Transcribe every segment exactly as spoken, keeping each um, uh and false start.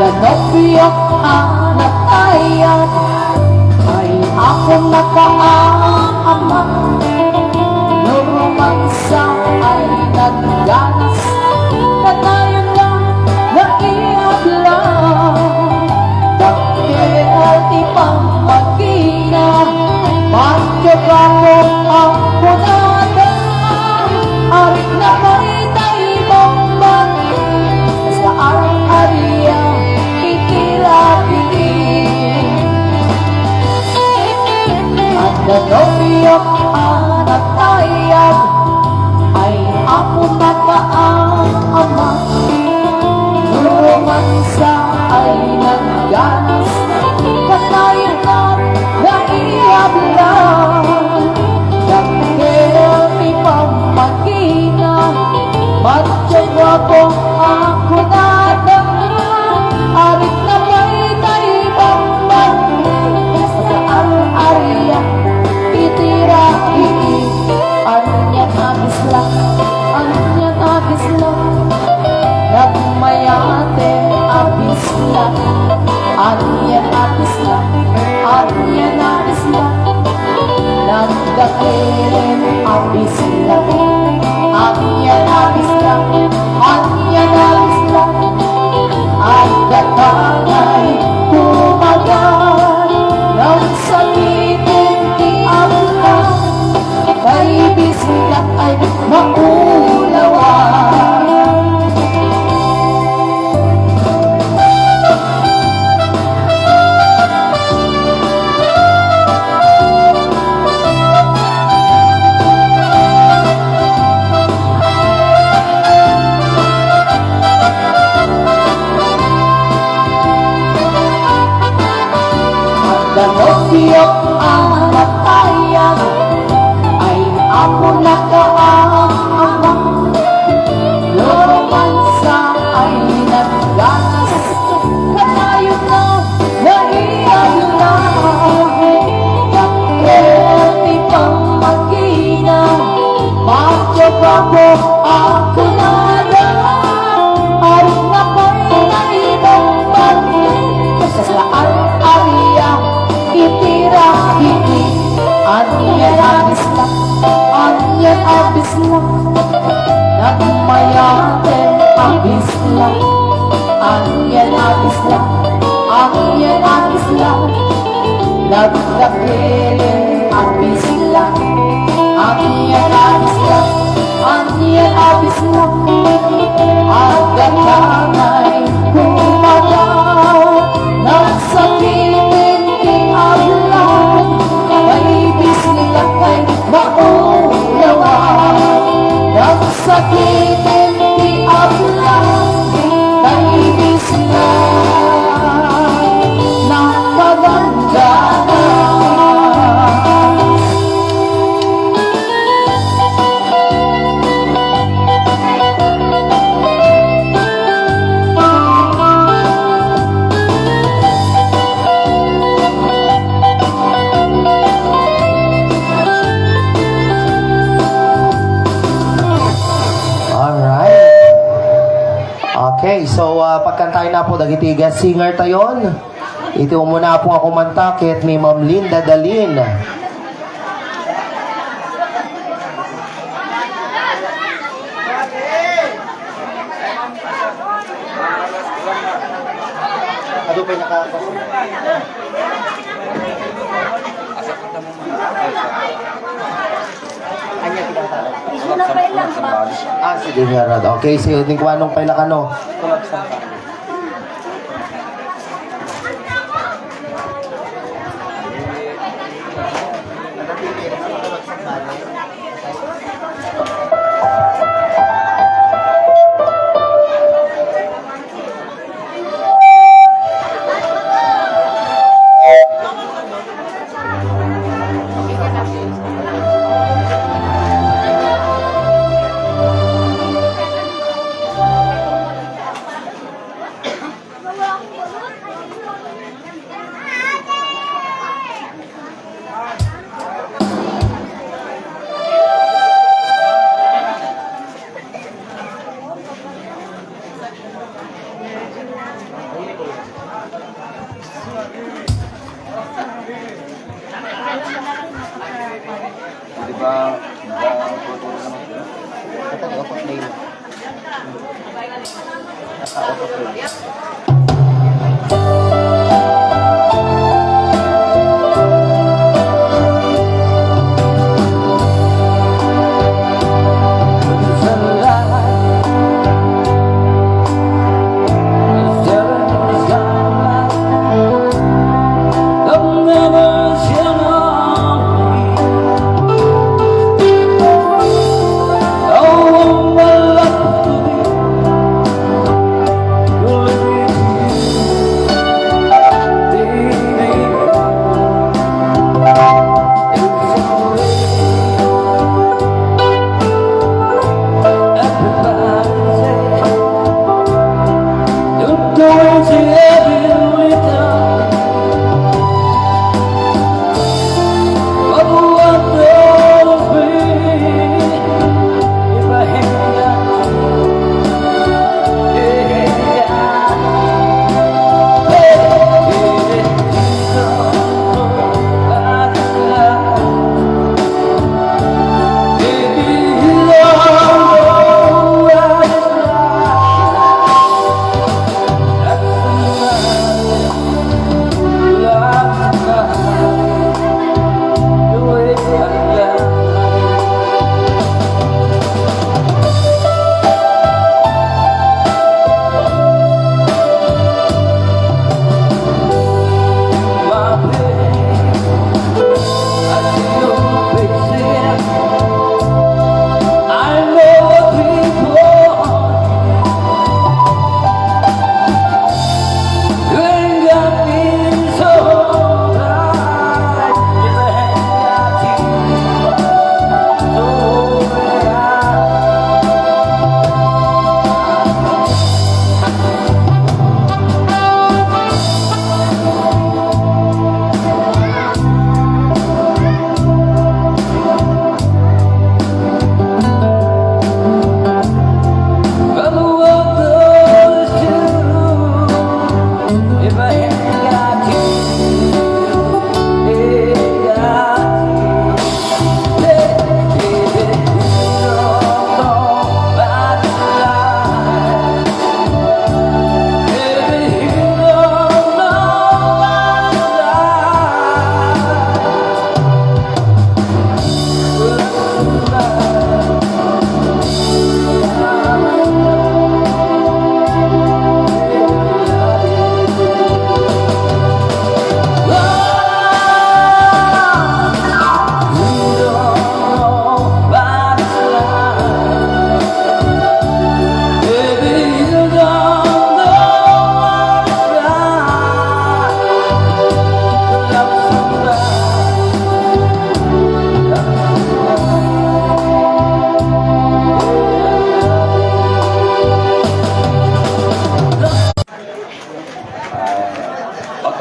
Nobio a natayag, ay Apo nakaama. No romansa ay nagganas, kanayon na naiabla. Dakkel ti pammagina, Patio Guapo a kunada, arik na pay tay bambag, sa ar-aria iti rabii. Adda nobio a natayag, ay Apo nakaama. No romansa ay nagganas, kanayon na naiabla. Dakkel ti pammagina, Patio Guapo a kunada, arik na pay tay bambag, sa ar-aria iti rabii. Ania a bisla, ania a bisla, nagmayaten a bisla. Ania a bisla, ania a bisla, nagdakkel a bisla. Ania a bisla, ania a bisla, adda kanay kumaga. Nagsakiten ti abla, tay bislak ay maulawan. Adda nobio a natayag, ay Apo nakaama. No romansa ay nagganas, kanayon na naiabla. Dakkel ti pammagina, Patio Guapo a kunada, arik na pay tay bambag, sa ar-aria iti rabii. Ania a bisla, ania a bisla, nagmayaten a bisla. Ania a bisla, ania a bisla, nagdakkel a bisla. Ania a bisla, ania a bisla, adda kanay kumaga. Nagsakiten ti abla, tay bislak ay maulawan. Nagsakiten ti abla, tay bislak nakalanggana. Alright. Okay, so, ah, pagkantaen na po dagiti guest singer tayon. Iti umuna po nga kumanta ket ni Ma'am Linda Dalin. Adu pay naka- Anya pinatalo? Ah, sige, Gerald. Okay, sige, ni Kuanong pay lakano. Di ba, di ba, tutulo naman sila? Ito, di ba, play mo? Naka-auto play.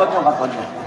Antonio, Antonio.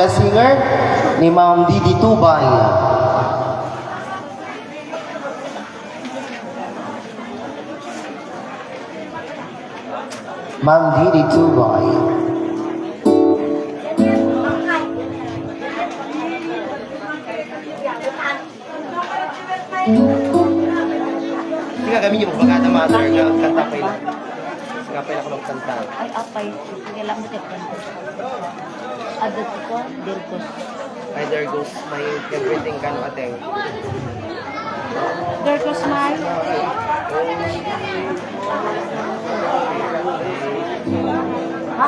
Singer ni Ma'am Didi Tubay. Ma'am Didi Tubay. Sige, kami yung magkakata, mother, nga kanta pa yun. Sige, pwede ako magkanta. Ay, apay. Sige lang mo, Adat ko, Dergos. Ay, there goes my everything, kano, ate? Dergos, my. Ha?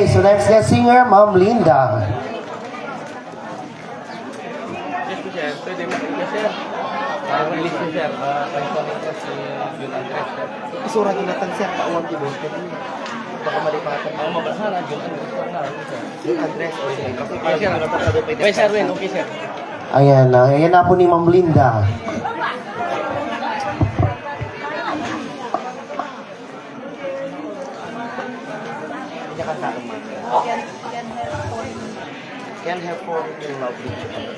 So next guest singer, Ma'am Linda. Yes po, sir. Pwede mo po, sir. Ah, release niyo, sir. Ah, ang pangalan ko si Jun Andres, sir. Isura ko na tan, sir. Pauwan ti bote. Baka malipatan. Ang mabasa na, Jun Andres po na, sir. Jun Andres, okay. Okay, sir. Okay, sir, Win. Okay, sir. Ayan na. Ayan na po ni Ma'am Linda. Can't, can't help falling in love with you.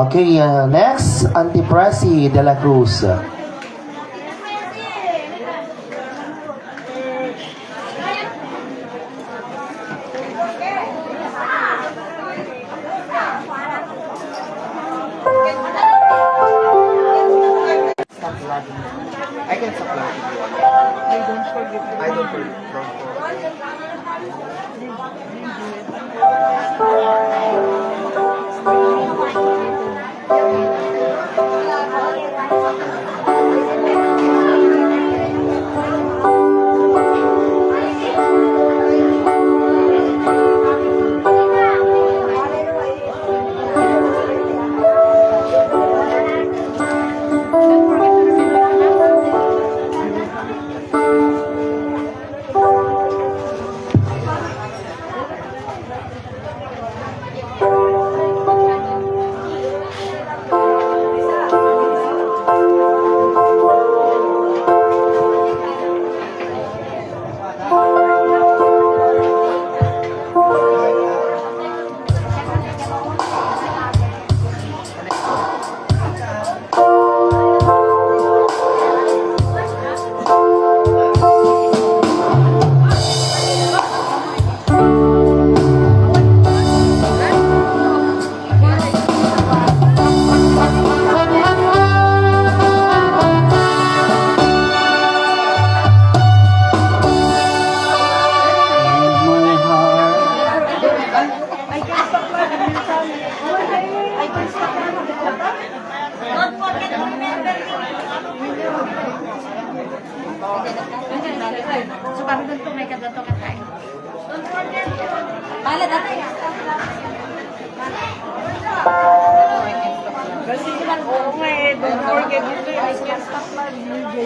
Okay, uh, next, Auntie Presi de la Cruz. Stop vlogging. I can stop vlogging. I don't forget. I don't forget. Don't forget. So, baru dun to, may kadto ka tayo. Pala dati. Kasi, oo nga eh, don't forget to, I can't stop loving you.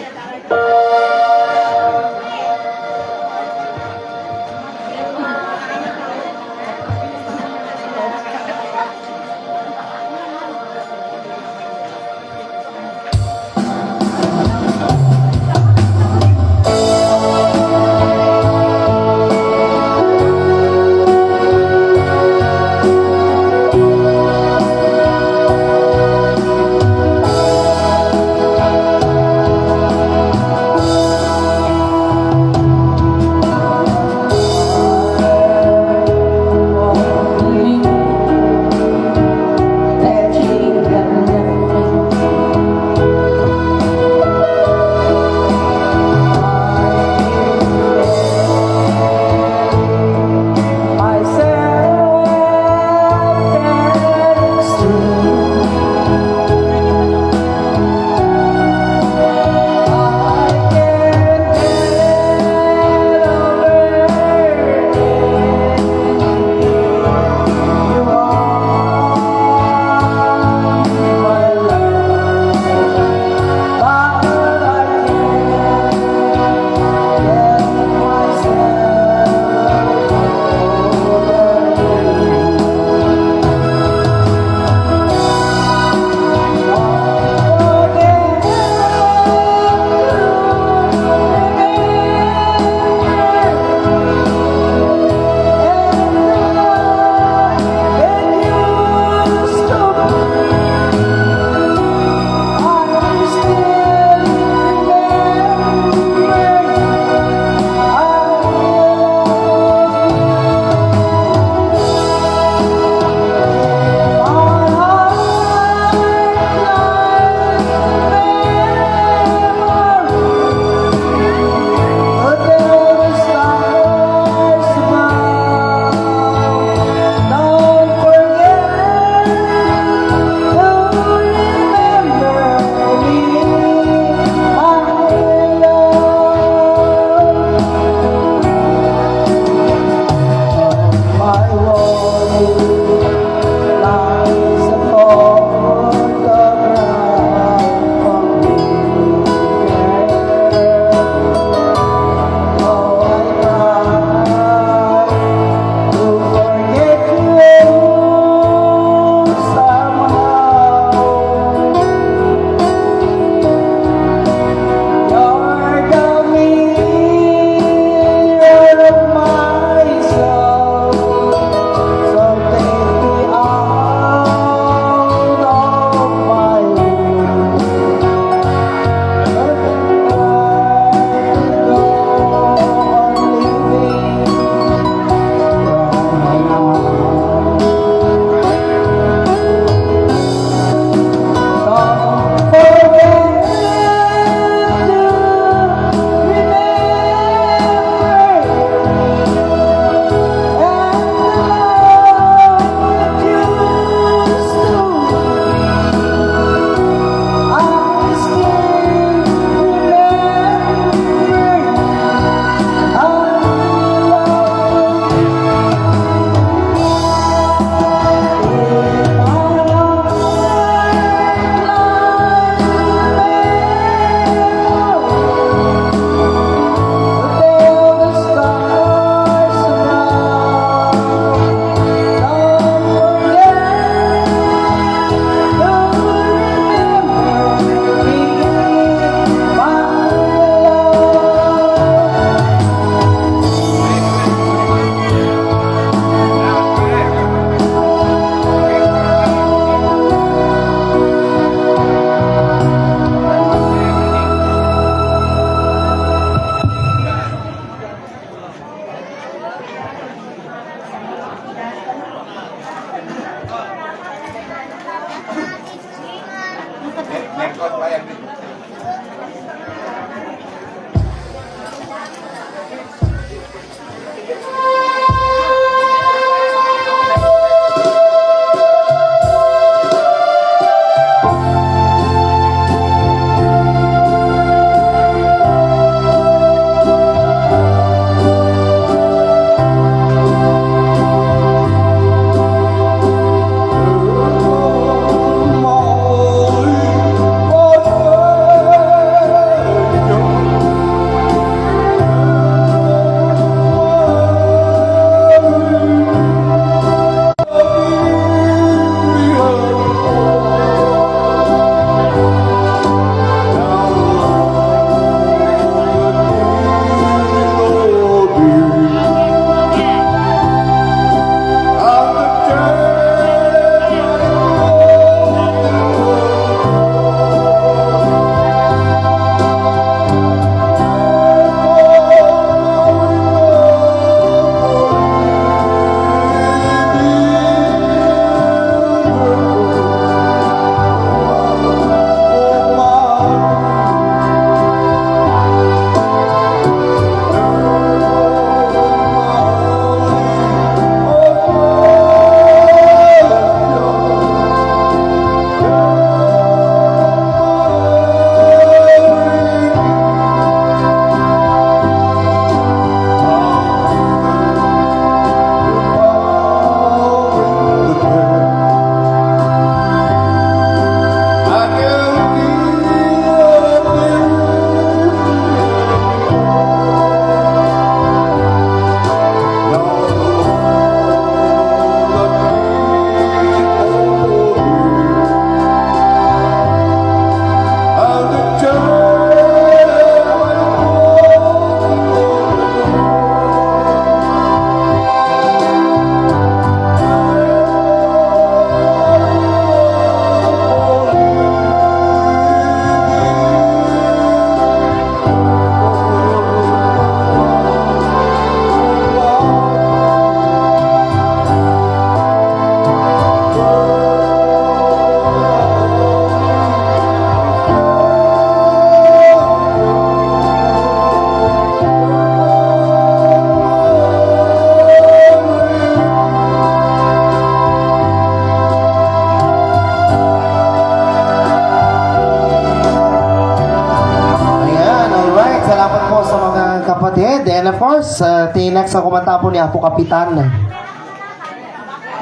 Kapatid, and of course, uh, ti next a kumanta po ni Apo Kapitan.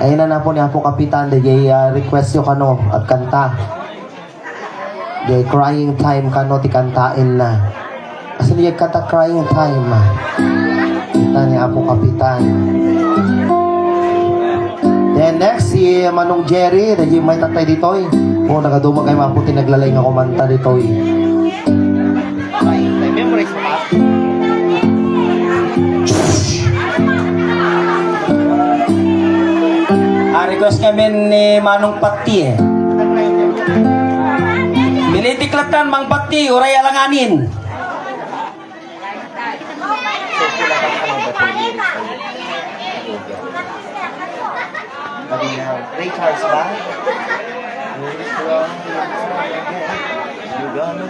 Ayun na po ni Apo Kapitan, di uh, request yo kano, agkanta. Di crying time kano ti kantaen na. Asin di kanta crying time. Kanta ni Apo Kapitan. Then next, si Manong Jerry, dagiti may tatay ditoy. O, nagaduma kay mapo ti naglalay nga kumanta ditoy. Ay, memorize mo ka? Ah, request kami ni Manong Pati eh. Pilitik latan, Mang Pati, uray alanganin. Malinaw. Ray Charles ba? You gonna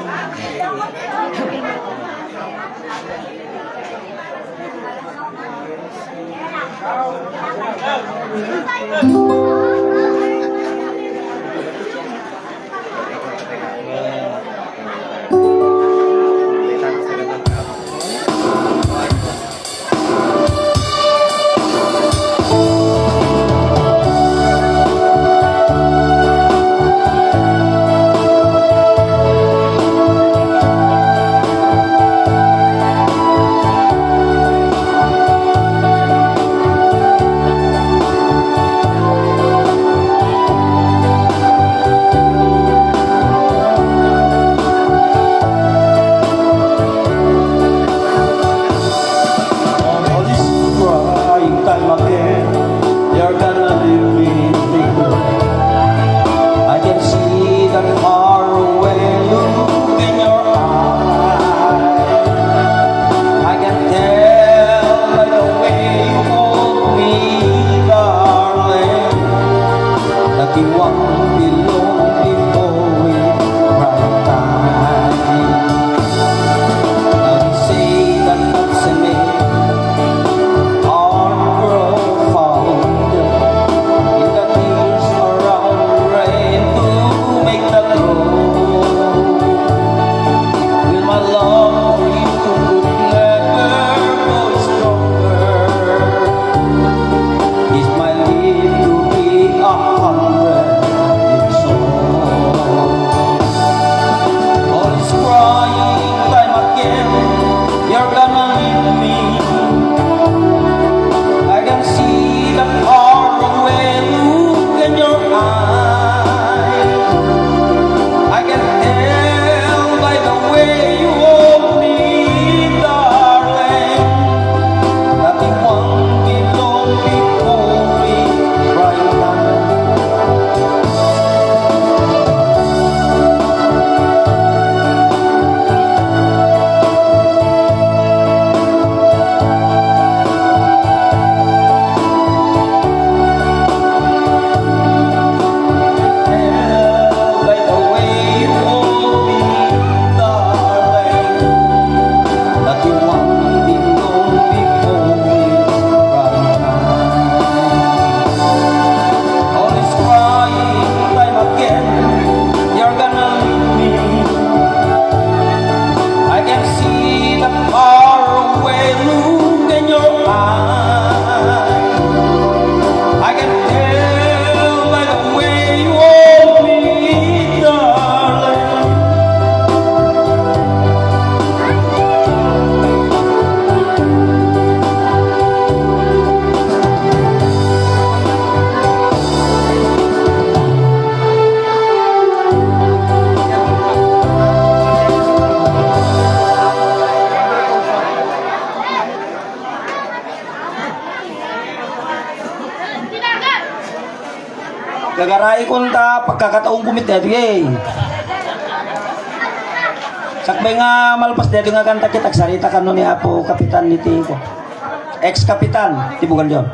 All this crying time again, you're gonna leave me. I can see that faraway look in your eye. I can tell by the way you hold me, darling, that you won't be lonely for me right time. Now they say that loves and me are profound, and that things around rain to make that grow. Will my love for you could never grow stronger? Is my life to be a hundred years old? All this crying time again, you're gonna leave me. I can see the faraway look in your eye. I can tell by the way you hold me, darling, that you won't be lonely for me right now. By the way you hold me, darling, that you want me long before we run time. All this crying time again, you're gonna leave me. I can see the faraway look in your eyes. I can tell by the way you hold me, darling. Gagaraykon ta pagkakataon kumit daytoy, eh. Sakbay nga malpas daytoy nga kanta, ket agsarita kano ni Apo Kapitan ni ti, ex-kapitan ti Bugalyon.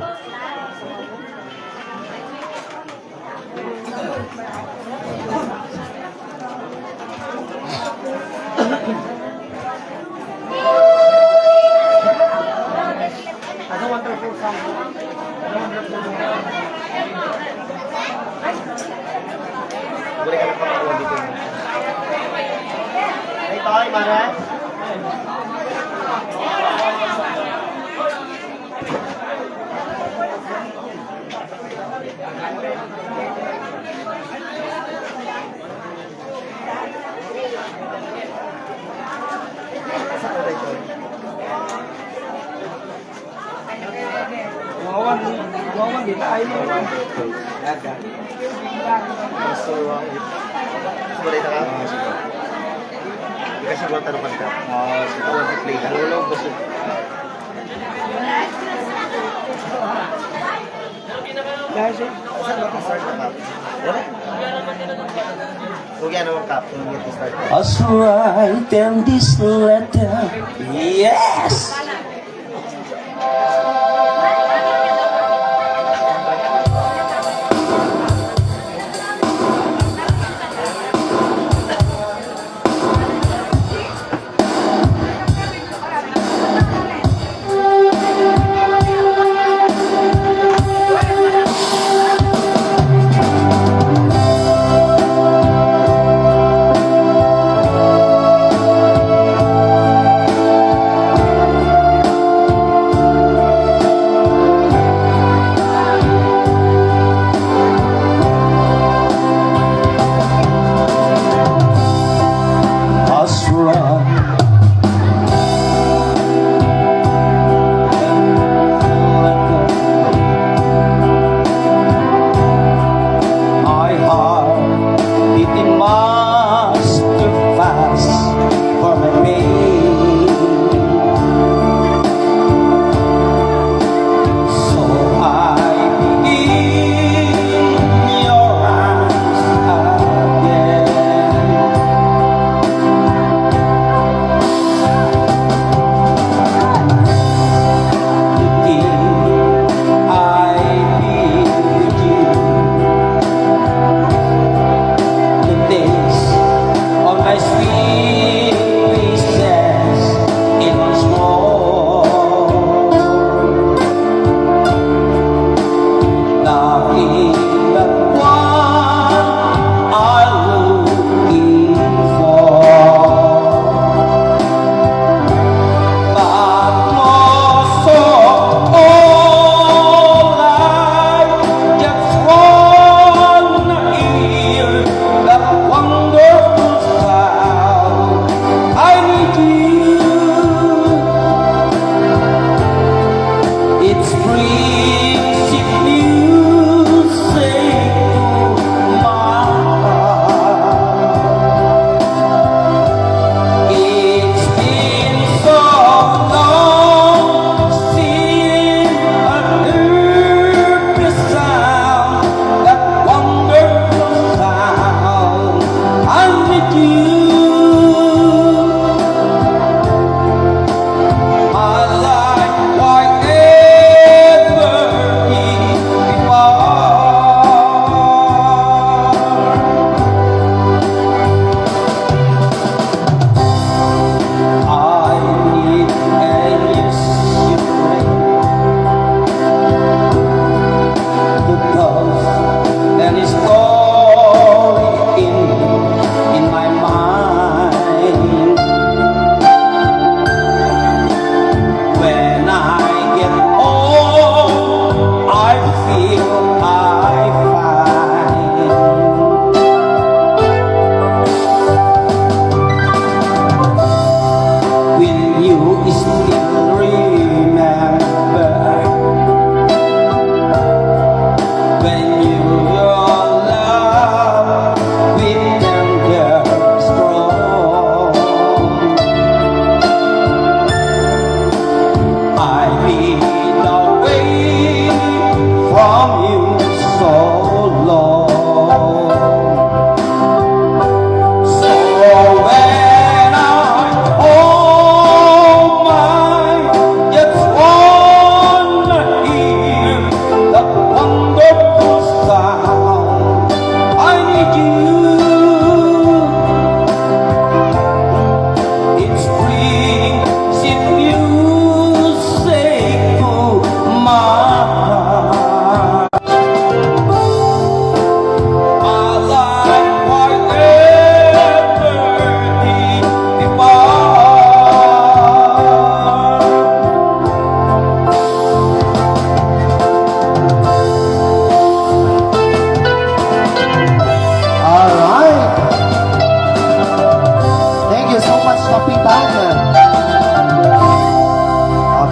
Ay, tayo, Mara. What's wrong with, sorry na ka? Kasi wala tanong kanta. Ah, sige. Wala play. Ano lang gusto? Dahil siya, saan ba itong start na ka? Wala. Kung yan naman ka, kung yan start na. As right and this letter. Yes!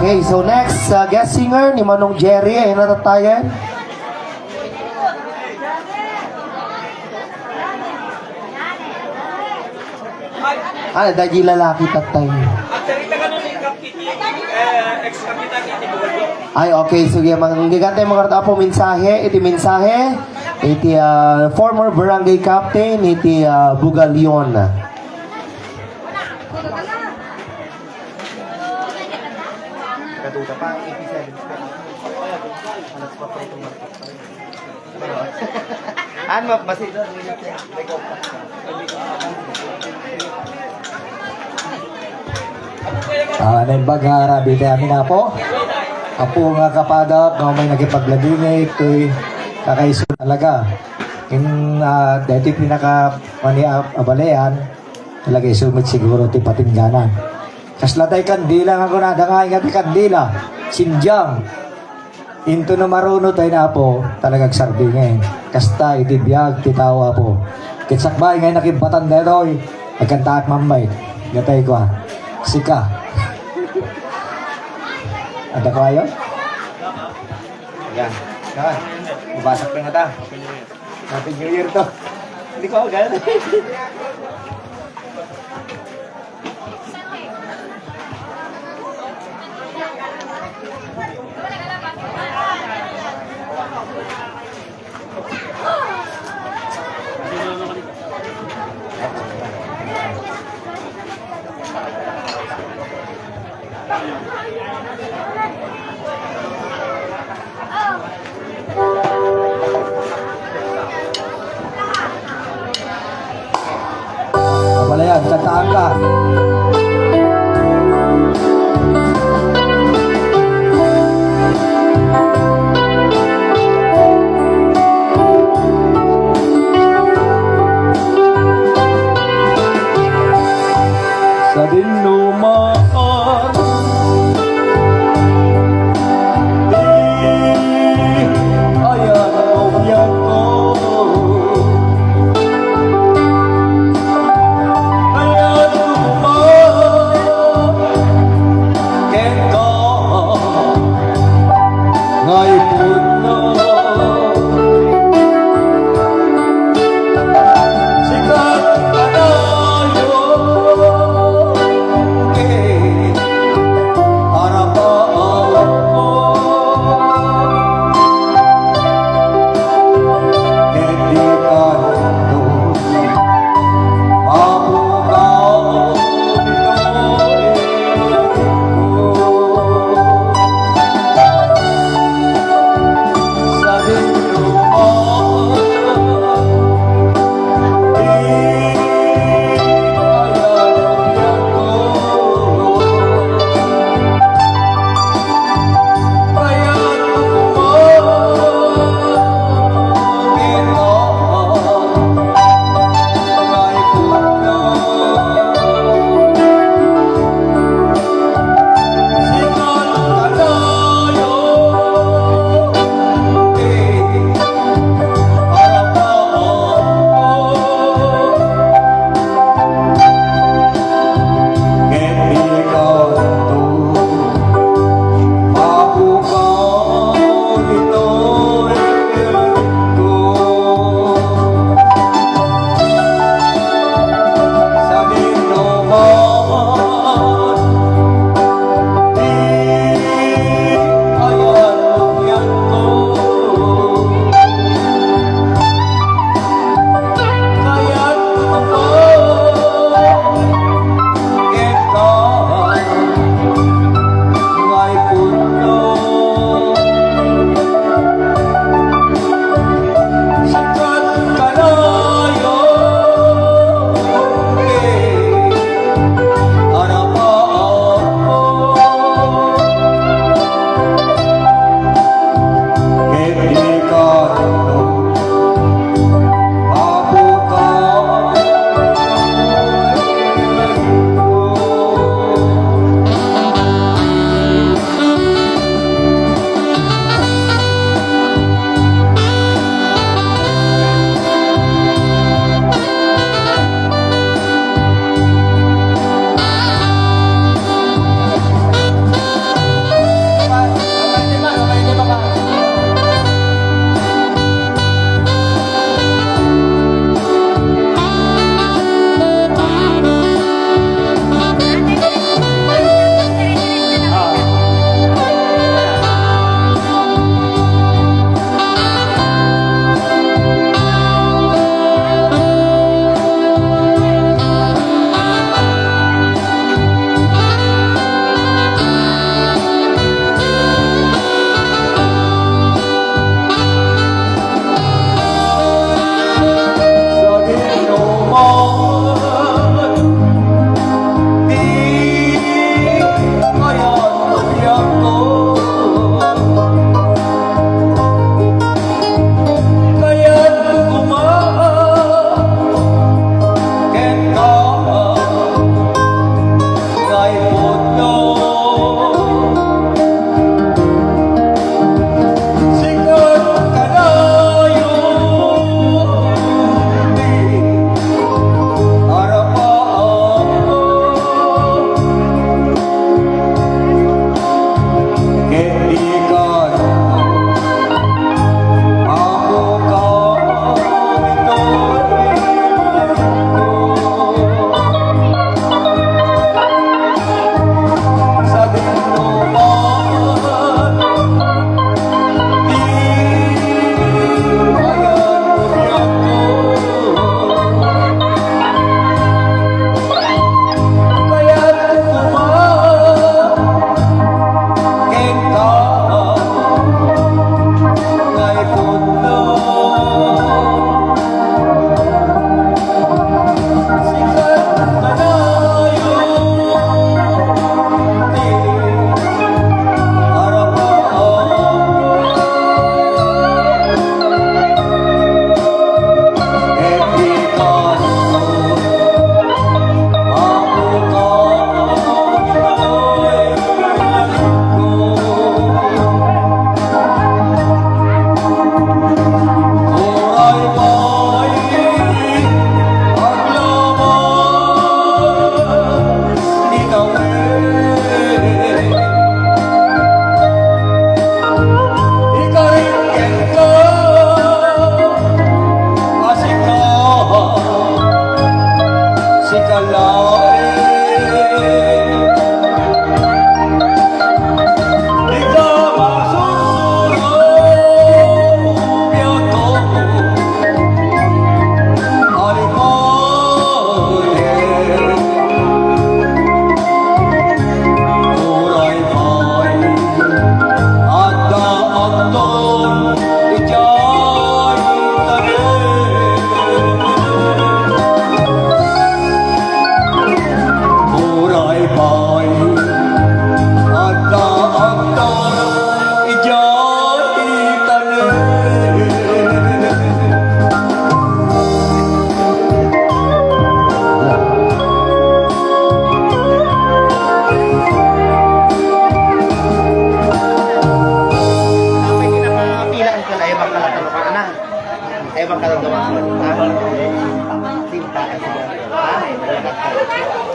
Okay, so next, uh, guest singer ni Manong Jerry, ay natatayan. Ah, dagiti lalaki tattay. Ay, okay, sige, manggigan tayo mga apo mensahe, iti mensahe, iti, ah, former barangay captain, iti, ah, Bugalion. Kaduda pa, eighty-seven pa. Alas kwatro tumangkad pa rin. Ano, mas Ah, naimbag nga arabi ti amin, Apo. Apo nga kapadak, nga may nakipaglagingay, toy kakaiso talaga. In, ah, dati pinaka mani ab-, abalayan, talaga isu met siguro ti patingganan. Kasla tay kandila nga kunada nga, nga ti kandila. Sindiang. Into no maruno tayo na, Apo, talaga agsardengay. Kasta iti biag ti tao, Apo. Ket sakbay nga nakibbatan daytoy, agkantaak mamay. Gatay ko, ah. Sika. Ada ko ayo? Yan. Yan. Mabasak na nga ta. Happy New Year to. Hindi ko ako ganun. Abalayan, kantaan ka. Sa dinno maan, di ayan ang biag ko. Ayan man,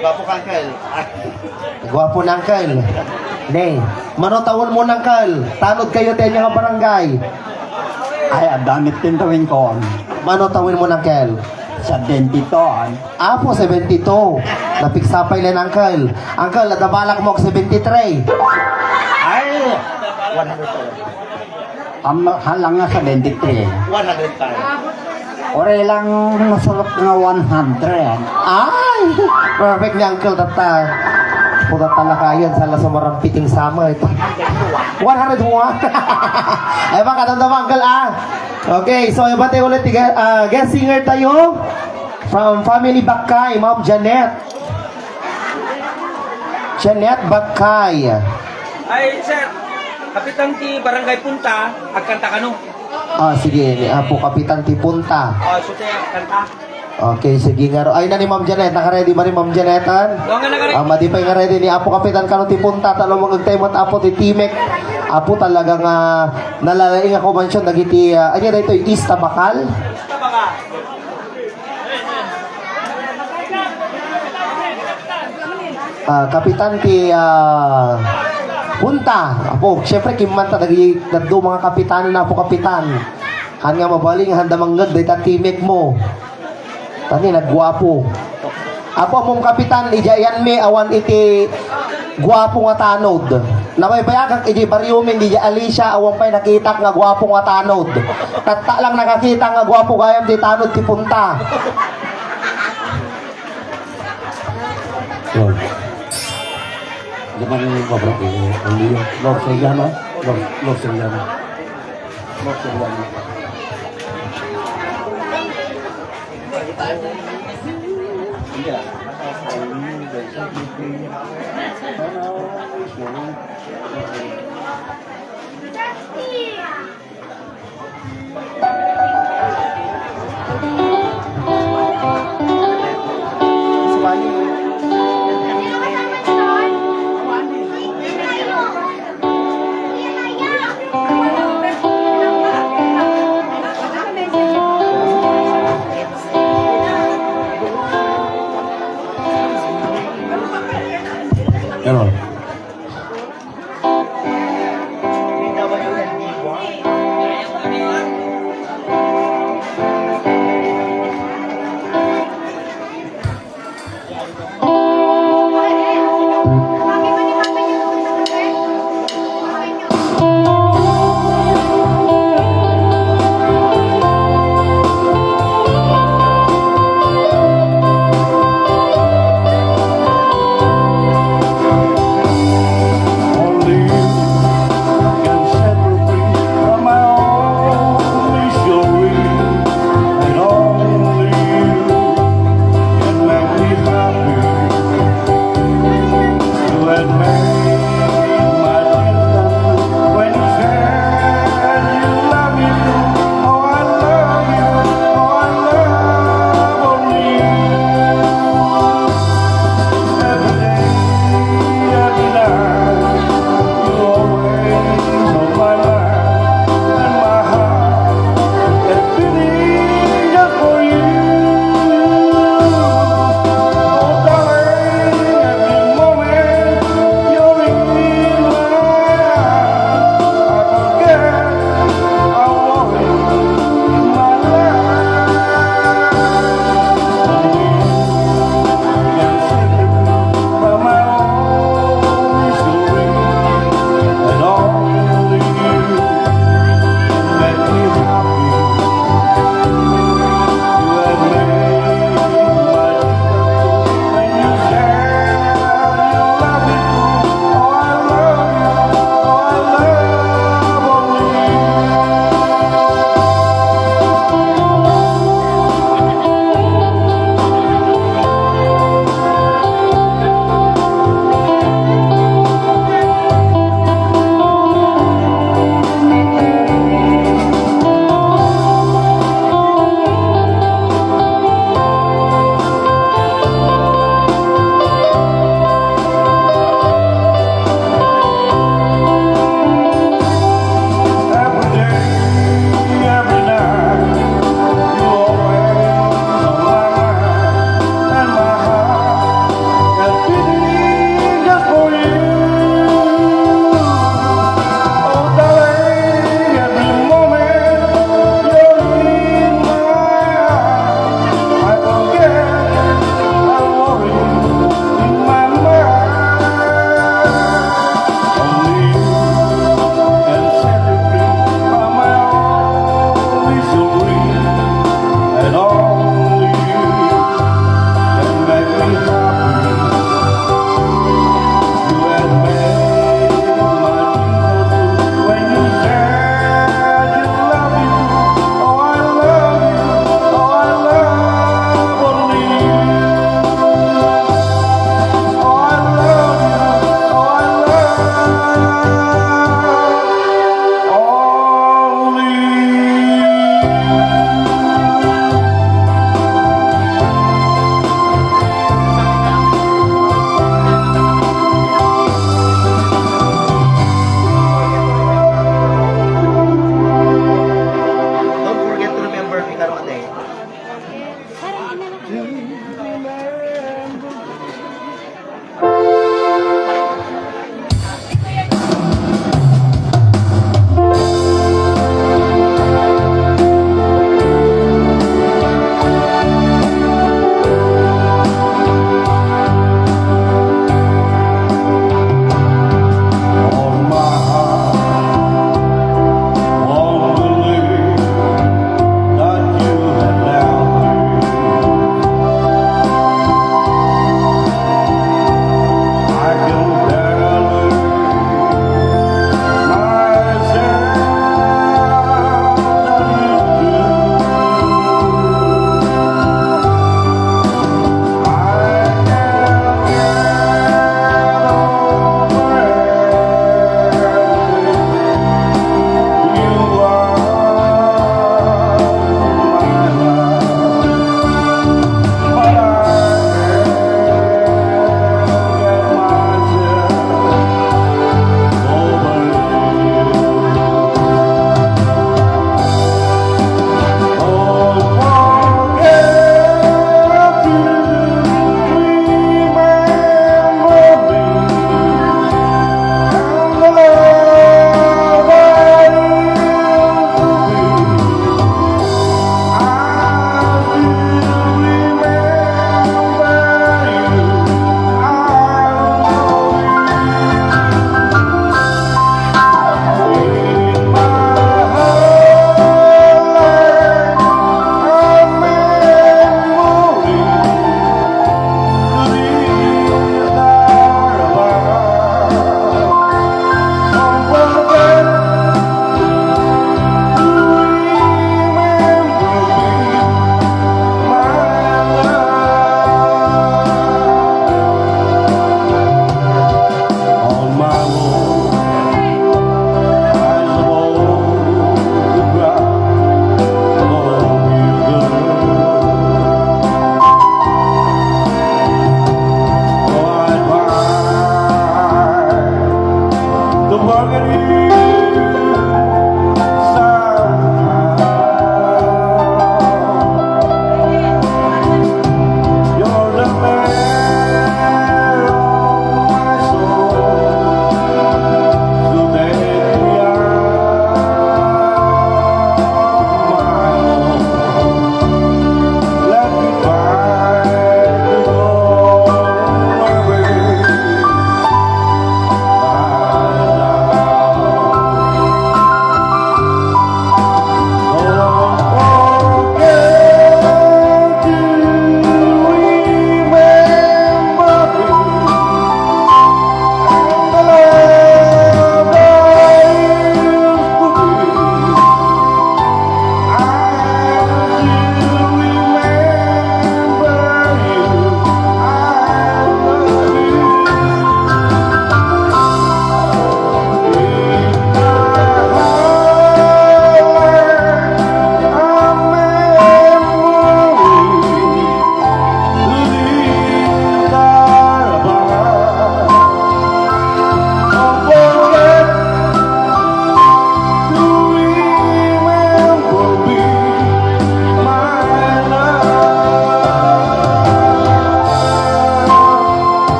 Gwapo ka, Uncle. Gwapo ni Uncle. Ne, mano tawenmo, Uncle? Tanod kayo ti ania nga barangay? Ay, adda met ti tawenko. Mano tawenmo, Uncle? Seventy-two. Apo, seventy-two. Napigsa pay laeng, Uncle. Uncle, adda balakmo ag seventy-three? Ay, one hundred. Am-, halang nga seventy-three. One hundred tayo. Ore lang nasulot nga one hundred. Ay! Perfect ni Uncle tatta. Puta talakayan, sala sumarampiting sama ito. One hundred one. Ay, ba, kadamdam, Uncle, ah? Okay, so, ibati ulit, tiga-, ah, guest singer tayo. From Family Bakay, Ma'am Janet. Janet Bakay. Ay, sir, kapitan ti Barangay Punta, agkanta kano? Ah, sige, ni Apo Kapitan ti Punta. Ah, so, sir, kanta. Okay, sige nga ro. Ay, na ni Ma'am Janet. Naka-ready ba ni Ma'am Janet, an? Oo nga, naka-ready. Ah, madi pay nga ready ni Apo Kapitan kano ti Punta. Talo mo agtay mo, Apo ti Timek. Apo talaga nga nalalaing ako mansyon dagiti, ah, anya daytoy, Ista Bakal? Ista Bakal. Ah, kapitan ti, ah, Punta. Apo, siyempre, kimmanta dagiti dadduma nga kapitan, Apo Kapitan. Haan nga mabalin nga handa mangngeg dayta timek mo. Tani, nagguapo. Apo, Ammom Kapitan, idiay Anmi, awan iti guapo nga tanod. Nabaybayagak idiay bariomin, idiay Alicia, awan pay nakitak nga guapo nga tanod. Tatta lang nakakita nga guapo gayam ti tanod ti Punta. Yun. Di ba nang pabra-, eh, ang liyo? Lord Soriano? Lord, Lord Soriano. Lord Soriano. Ganon.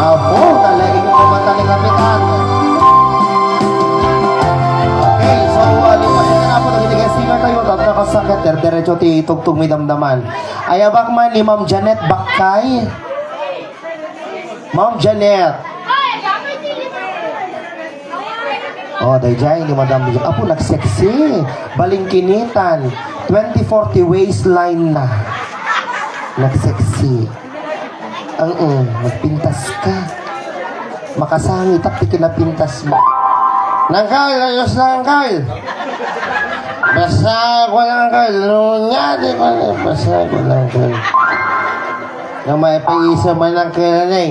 Apo, nalaing ko mata ni Kapitan. Okay, so, uh, lipasin na po, nagitigas tayo, tapos nakasakit, dire-diretso ti tugtog mi damdaman. Ayabak man ni Ma'am Janet Bakkay. Ma'am Janet. Oh, daydiay ni Madam Apo, nagsexy. Balingkinitan. Twenty forty waistline na. Nagsexy. Ang, mm, magpintas ka. Makasangit ti kinapintas mo. Nangkal, ayos na, Nangkal. Basta ko lang, Nangkal. Ano nga, di ko na, basta ko lang, Nangkal. Nga maipaisa man ang kailanay.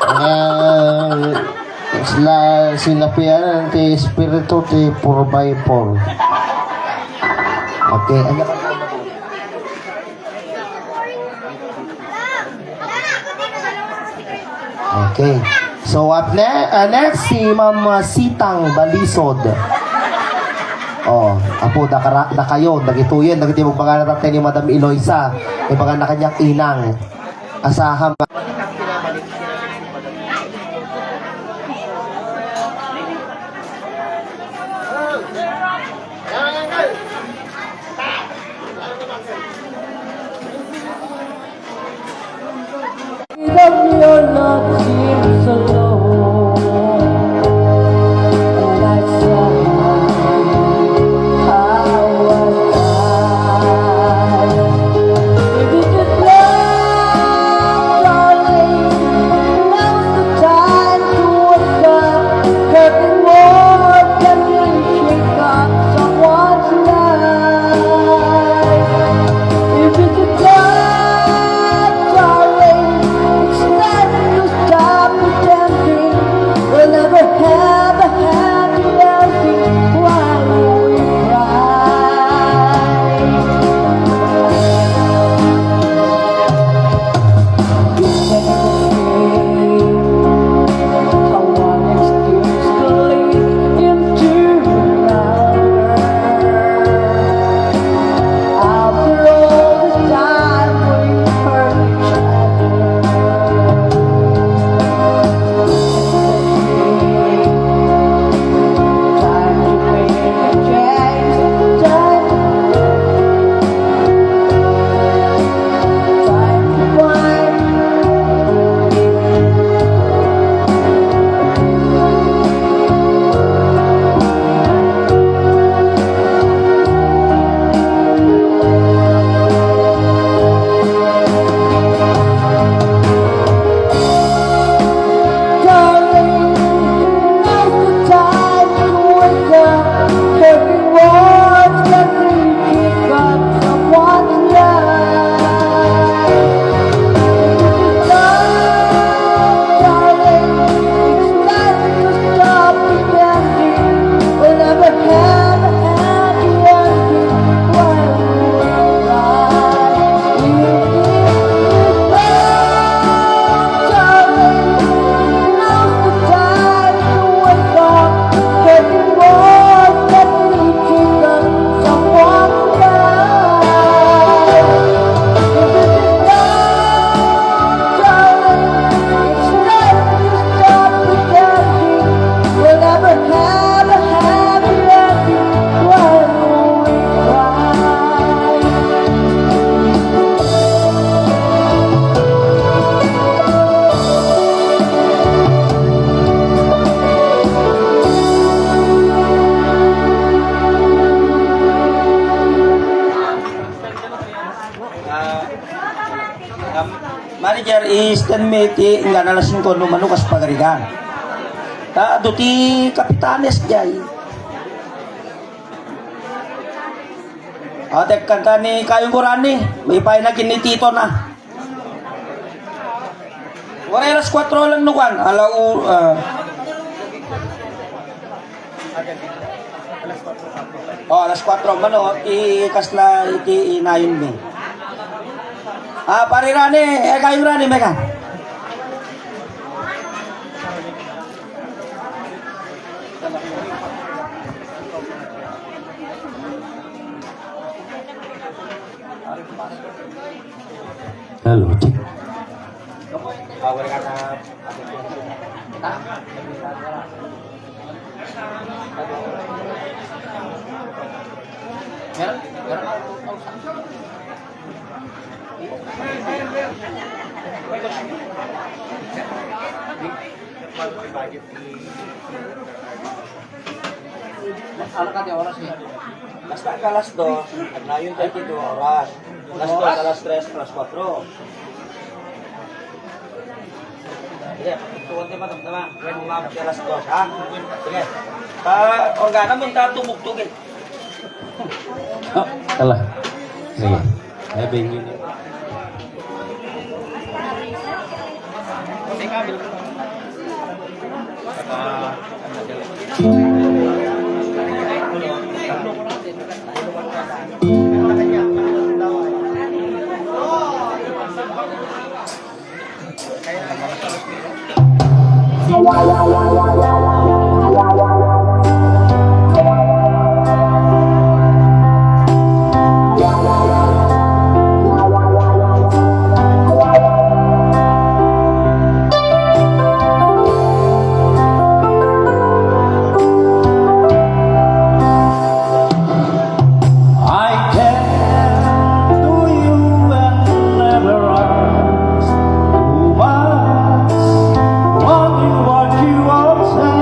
Ah, sila sinapian ti espiritu ti four by four. Okay, ano? Okay. So, up ne-, ah, next, si Ma'am, ah, Sitang Balisod. Oh, apo, dakara-, dakayo, dagitoyen, dagiti magmagana tatay ni Madam Eloisa. Ibaga na kaniak inang. Asaham. Tan mi ti inggan alas singko no mano kas pagarigan. Ta, adu ti kapitanes jay. Atek kanta ni kayong kurani, may painagin ni Tito na. Waray alas kuatro lang no kan, ala u-, ah. Oh, alas kuatro man, oh, ti kasla iti inayon mi. Ah, pare Rani, eh, kayo Rani, meka. Hello, check. Ano ka ti oras ni? Basta ka alas dos, agnayon tayo ti dua oras. Alas dos, alas tres, alas kuatro. Sige, tuwan tayo matamtama. Kaya mo maabot ka alas dos, ha? Sige. Pa, organa mo ta tumugtog eh. Oh, ala. Sige. Ay, venue na. I can do you and never ask too much. Wondering what you all say.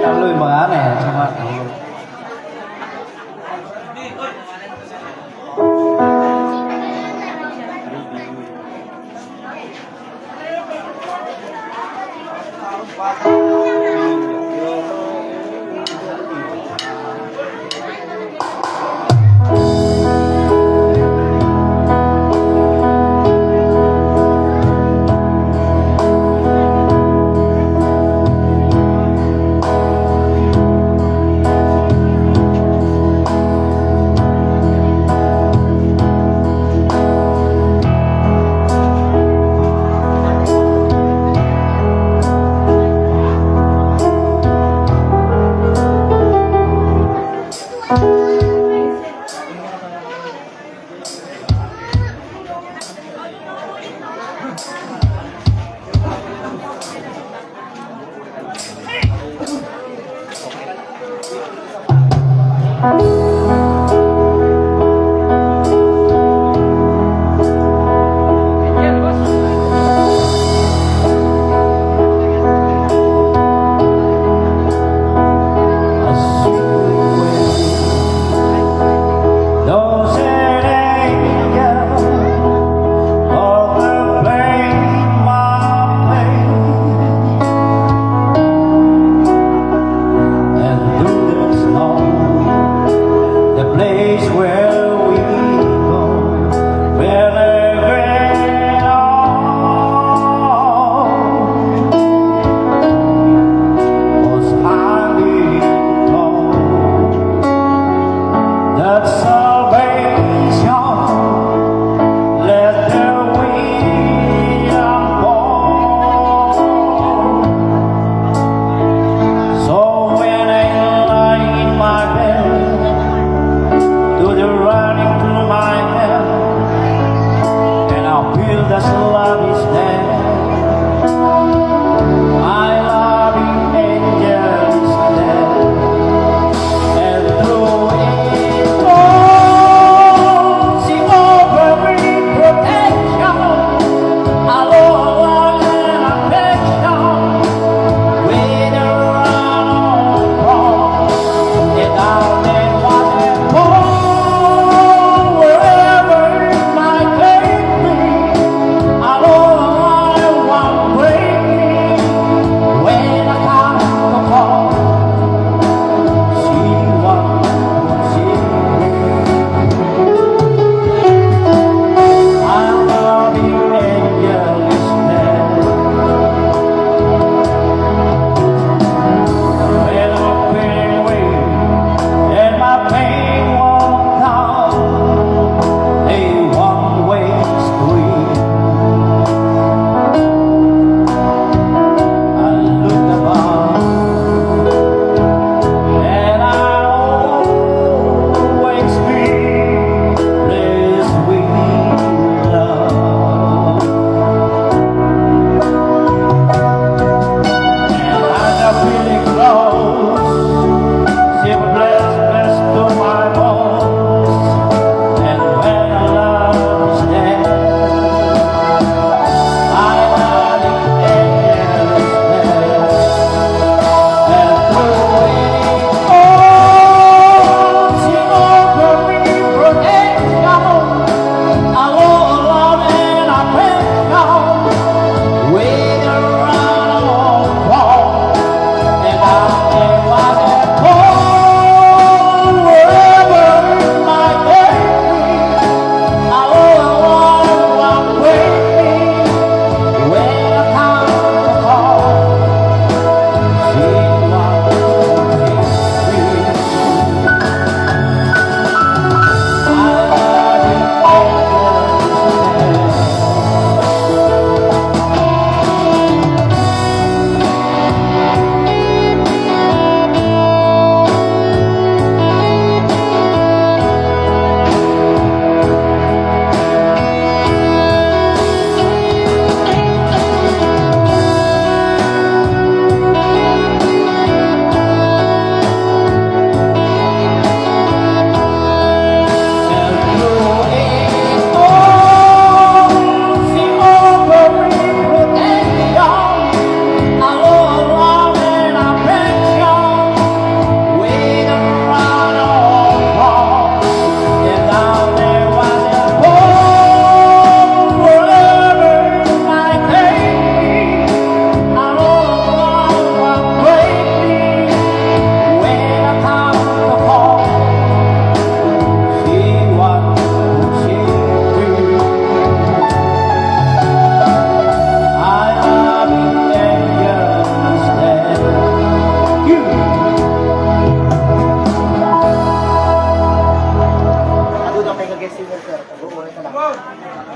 Taloy, mga anay, sama, taloy.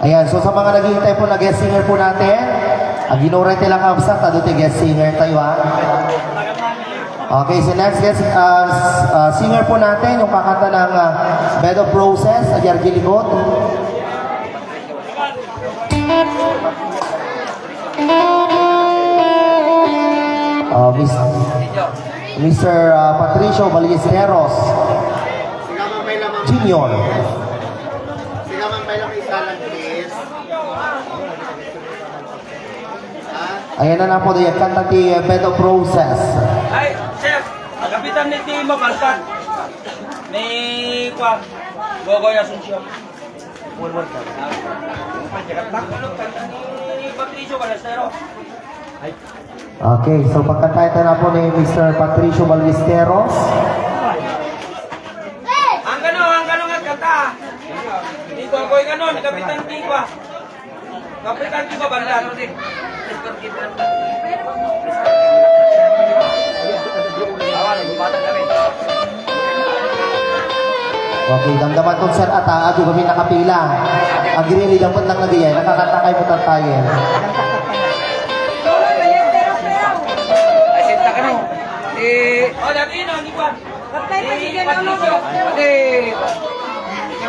Ayan, so sa mga naghihintay po na guest singer po natin, aginuray ti lakabsat, adu ti guest singer tayo, ha? Okay, so next guest, uh, s- uh, singer po natin, yung kakanta ng uh, Bed of Roses, Adyar Gilikot. Uh, Miss, Mister uh, Patricio Ballesteros Junior. Sila man may lang isa lang, please. Ayan na na po, yung kanta ti Bed of Roses. Ay, sir, kapitan ni ti Mabalkan. Ni, kwa, Gogoy Asuncion. Ni Patricio Ballesteros. Okay, so pagkantayan na po ni Mister Patricio Ballesteros. Ang kano, ang kano nga kanta. Ni Gogoy kano, ni Kapitan Kikwa. Kapitan Kikwa, banda. Okay, damdaman tong sir at ah, adu kami nakapila. Agree, dapat lang nagayay. Nakakanta kayo mo tantayin. Ay, sinta ka no. Eh, oh, dati yun, oh, di ba? Patay pa, di ka na, ano? Ate.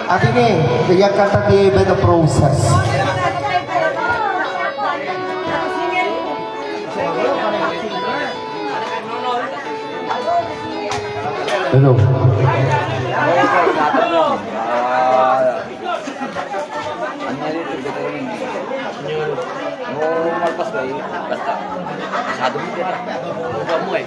Ate ni, kaya kanta ti Bed of Roses. Hello. Ano na dito, gathering? No, malpas kayo. Basta. Masyado mo dito. Huwag mo eh.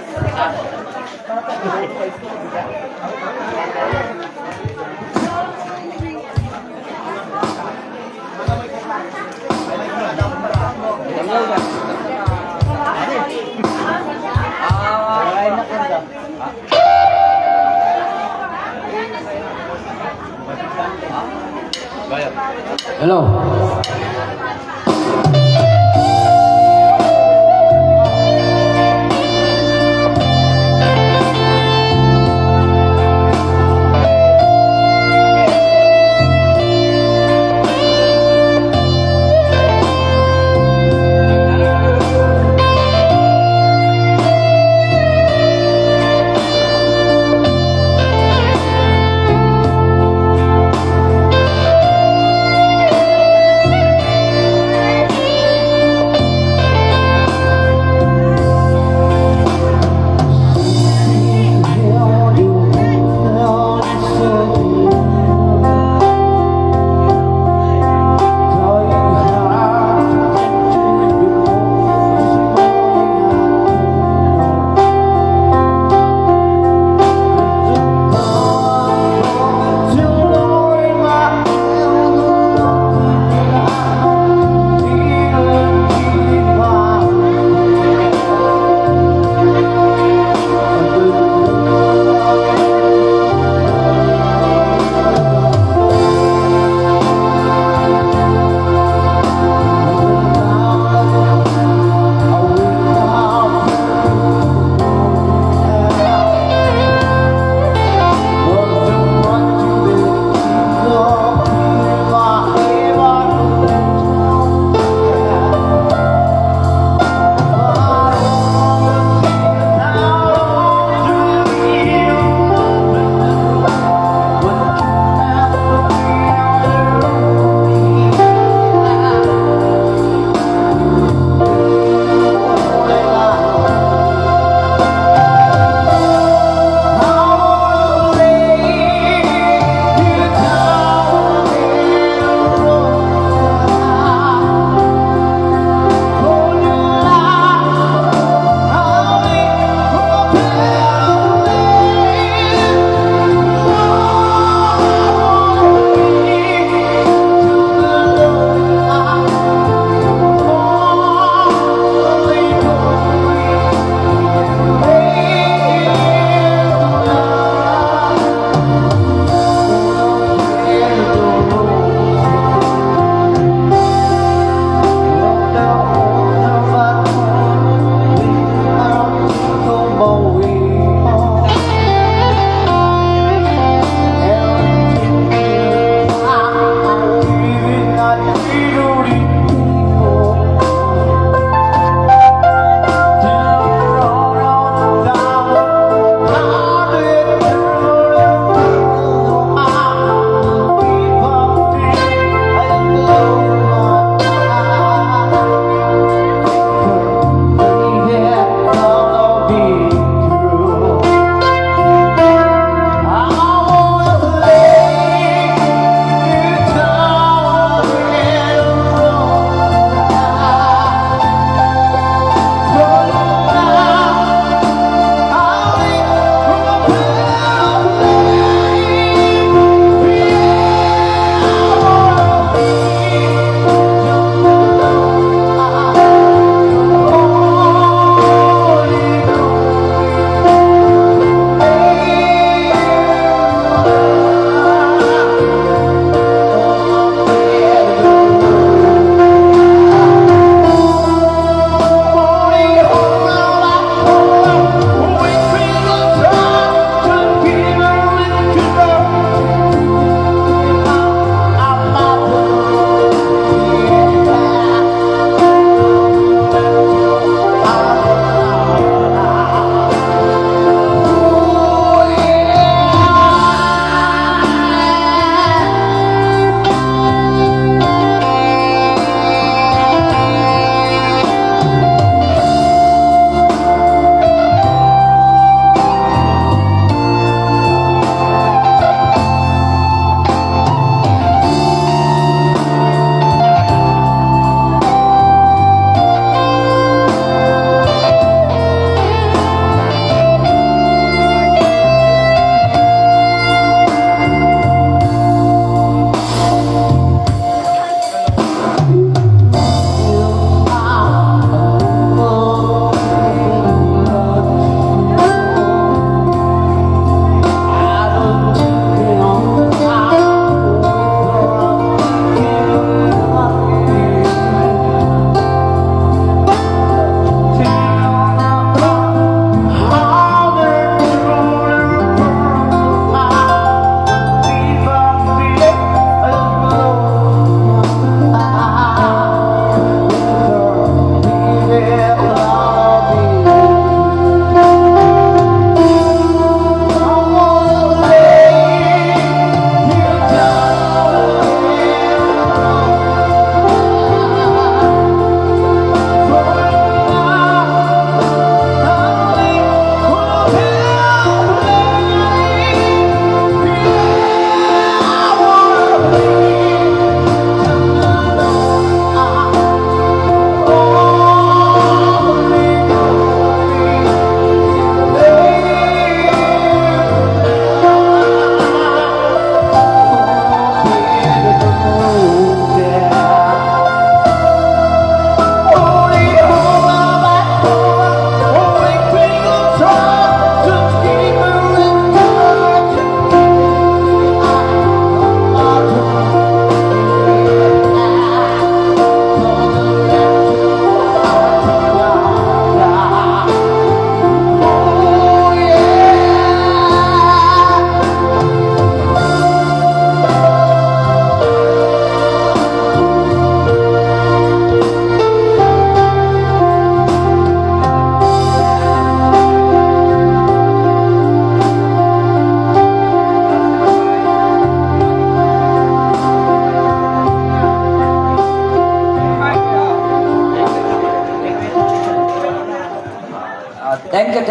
Hello.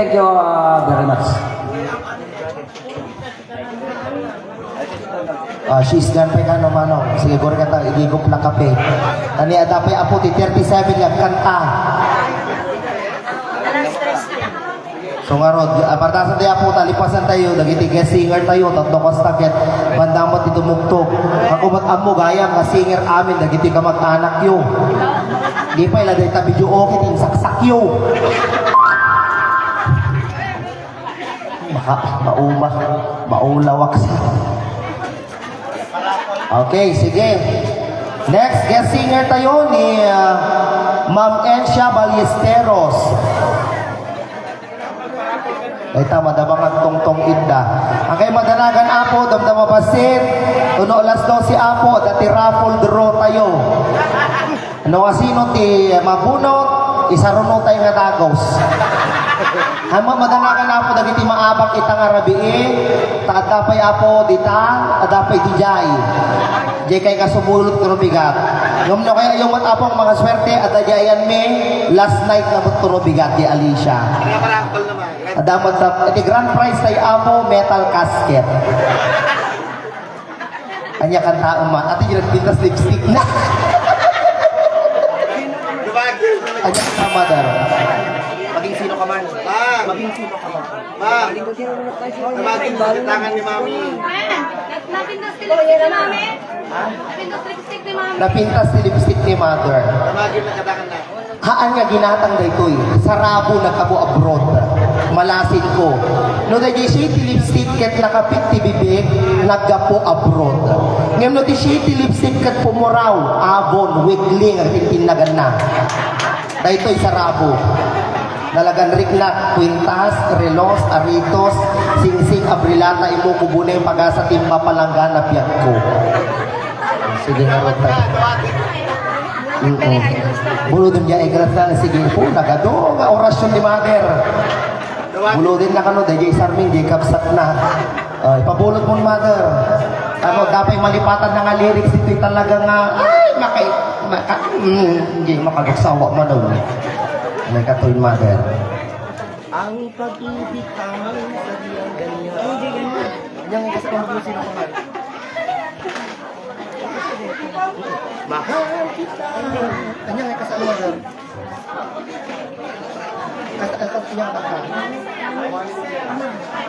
Thank you, uh, very much. Ah, she's done pa kano, manong. Sige, guri ka ta, igigop lang kape. Ani, adda pay apo ti thirty-seven nga kanta. So, ngarud, ah, pardasan tayo apo, talipasan tayo, dagiti guest singer tayo, tatlo kasta ket bandang ti tumuktok. Ako met ammo gayam nga singer amin, dagiti kamag-anakyo. Di pay la dayta video okay, ti insaksakyo. Maka-, mauma, maulawak sa. Okay, sige. Next guest singer tayo ni, ah, Ma'am Encia Ballesteros. Ay, tama, da mga tungtong idda. Ang kay madanagan, apo, damdama basit. Tuno alas dose, apo, dati raffle draw tayo. No, asino ti mabunot, isaruno tayo nga dagos. Ama, madanagan, apo, dagiti maabak ita nga rabii, ta adda pay, apo, dita, adda pay dijay. Dijay kay nga sumulot nga rubigat. Ngem no kaya yung apo, mga swerte, adda diayan mi, last night na buto rubigat, di Alicia. Adda mo ta, iti grand prize tayo, apo, metal casket. Anya kanta uma, ati yung nagpintas lipstick na. Anya kanta, mother? Maging sino ka man. Ah. Maging sino ka man. Ma, tawagin mo sa tangan ni Mami. Napintas ti lipstick ni Mami. Napintas ti lipstick ni Mami. Napintas ti lipstick ni mother. Tawagin na katakan na. Haan nga ginatang daytoy, sarabo naggapu abroad. Malasin ko. No daydiay siya ti lipstick ket nakapit ti bibig, naggapu abroad. Ngem no ti siya ti lipstick ket pumuraw, Avon, Wigling, ang tintinnagan na. Daytoy sarabo. Nalagan riknak, kwintas, relos, aritos, singsing, abrilata, imo, kubunay, pagasa, timba, palanggana, biag ko. Sige nga, Rota. Mm-mm. Bulodem diay, ay, grasa, sige po, nagado, nga orasyon ni mother. Bulodem na kano, daydiay sarming, di kabsat na. Ay, pabulod mo, mother. Ano, dapat malipatan na nga lyrics, ito'y talaga nga, ay, maka-, maka-, mm, hindi makagagsawa man, oh. May katoy, mother. Ang pag-ibig ay sadyang ganyan. Hindi ganyan. Yung kasama mo, sino ka man? Mahal kita. Kanya nga kasama mo. Kas-, kas-, kanya ka ba?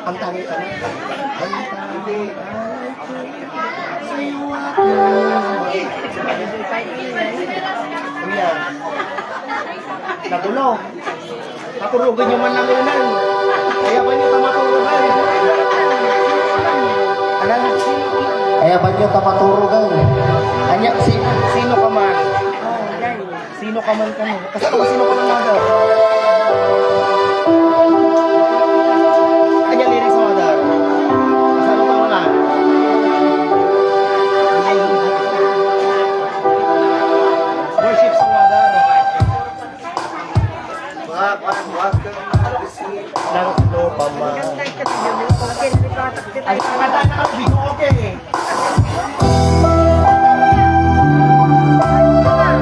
Ang tangi ka na. Ang tangi ay sa'yo ako. Ayan. Nagulo. Paturugan nyo man lang unan. Kaya ba nyo ta maturugan? Anan? Kaya ba nyo ta maturugan? Anya, si, sino ka man? Sino ka man kami? Kasi kung sino ka man, mother? Anya lyrics mo, mother? Saan ka wala? Worship song, mother. Nang ano pa man. Ay, kanta na ang bigo, okay.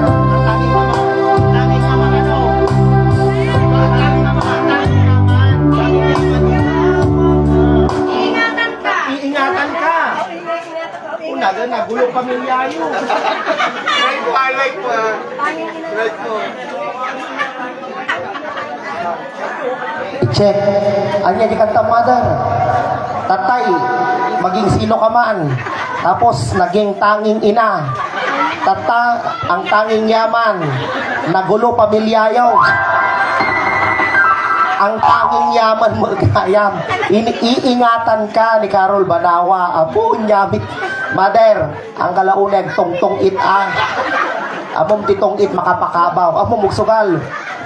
Ang tangi ka, mga, ang tangi ka, mga, ano? Ang tangi ka, mga, ang tangi ka, mga, ang tangi ka, mga. Iingatan ka. Iingatan ka. Una, ga, nagulo pamilya yo. Try ko, ah, try ko, ah. Try ko. Check. Anya di kanta, mother? Tatay, maging sino ka man. Tapos, naging tanging ina. Tata, ang tanging yaman. Nagulo pamilya yo. Ang tanging yaman mo gayam. Ini-, iingatan ka ni Carol Banawa. Apo, nyamit. Mother, ang kalauneg, tungtong it, ah. Amom ti tong it makapakabaw. Amom mugsugal.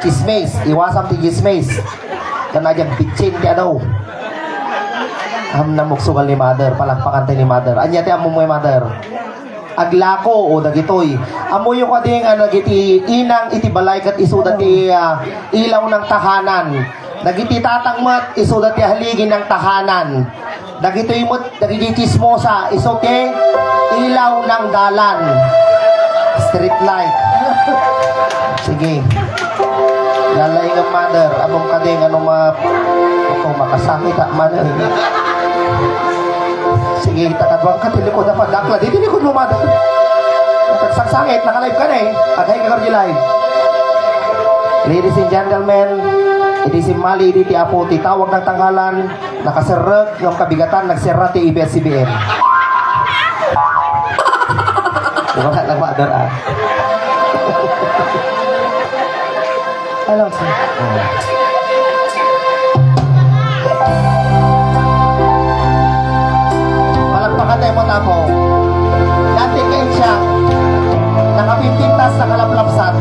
Chismis. Iwasam ti chismis. Kana diag bitsin ti adaw. Am na mugsugal ni mother. Palakpakan ti ni mother. Anya ti amom ni mother? Aglako, o dagitoy. Ammoyo kadi nga dagiti inang iti balay ket isuda ti, ah, ilaw ng tahanan. Dagiti tatang met, isuda ti haligi ng tahanan. Dagitoy met, dagiti chismosa, isu ti ilaw ng dalan. Street light. Sige. Lalaing nga mother, ammom kadi nga no ma-, ako makasangit a mother. Sige, ta kaduang ka ti likod a padakla. Di ti likod mo, mother. Nagsangsangit, naka-live ka na eh. Agay ka, Cardi Live. Ladies and gentlemen, idi simmali idi ti Apo ti tawag ng tanghalan, nakaserrek, ngem kabigatan, nagserra ti A B S C B N. Wala nang mother, ah. Hello, sir. Palakpakan tayo mo, Tapo. Dati kayo siya. Nakapimpintas, nakalaplapsat.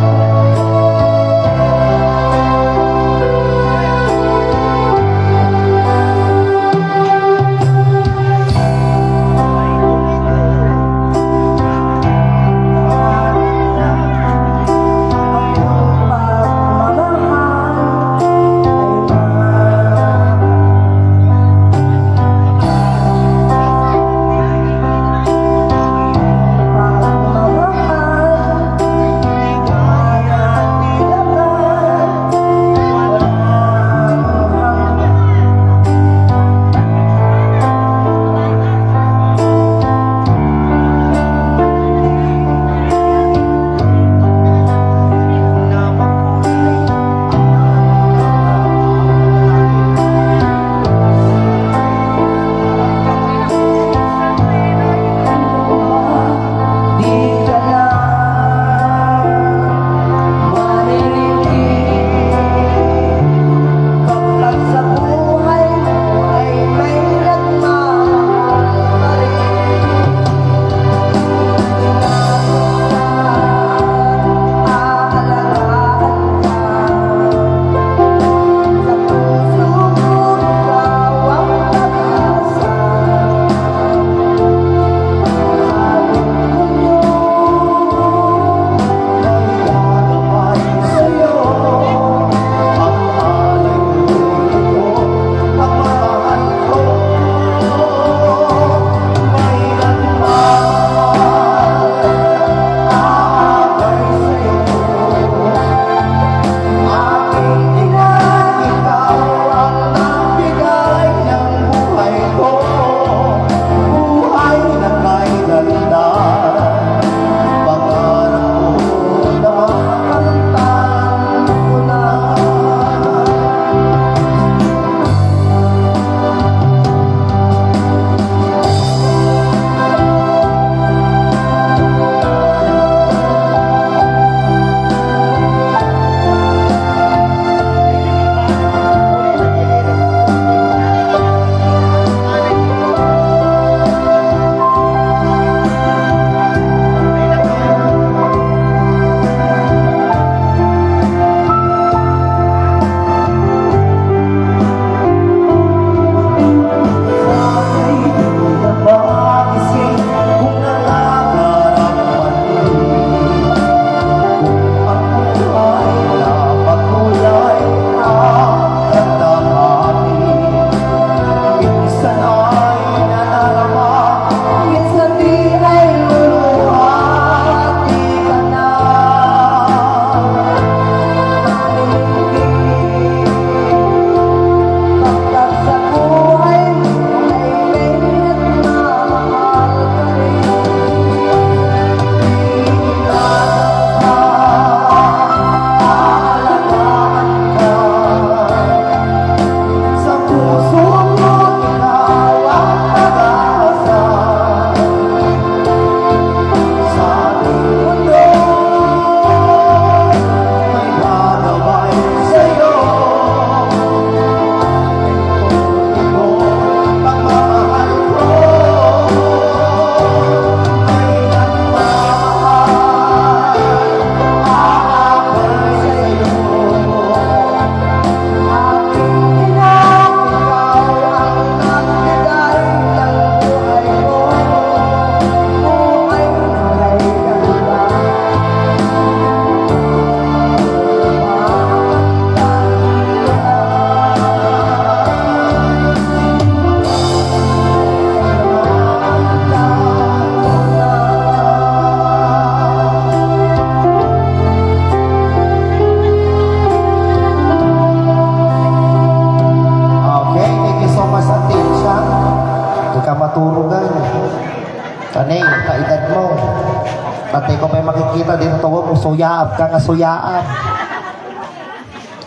Kita dito to, kung suyaab ka nga suyaab.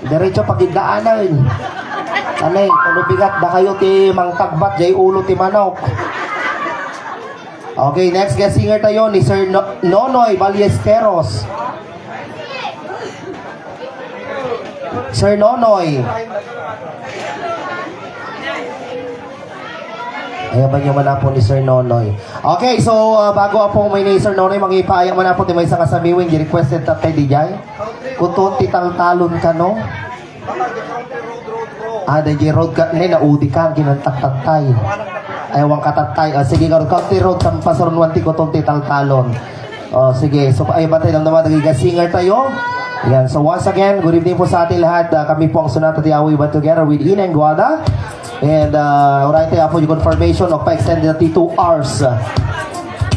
Diretso pagidaanan. Anay, palubigat da kayo ti mangtagbat, jay ulo ti manok. Okay, next guest singer tayo ni Sir No-, Nonoy Ballesteros. Sir Nonoy. Ayaban nyo man po ni Sir Nonoy. Okay, so, ah, bago po may ni Sir Nonoy, mangipaaya man po ti may nga samiwing, di requested tatay di jay. Kuton ti taltalon kano. Ah, di jay road ka, ne, naudi ka, ginantak tatay. Ay, wang ka tatay. Ah, sige, karo, country road, tampasuruan ti kuton ti taltalon. Oh, sige. So, ay, batay lang naman, naging singer tayo. Yan. So, once again, good evening po sa ating lahat. Ah, kami po ang Sonata Tiawi, but together with Ineng Guada. And, ah, uray tayo po yung confirmation of pa-extend na ti two hours.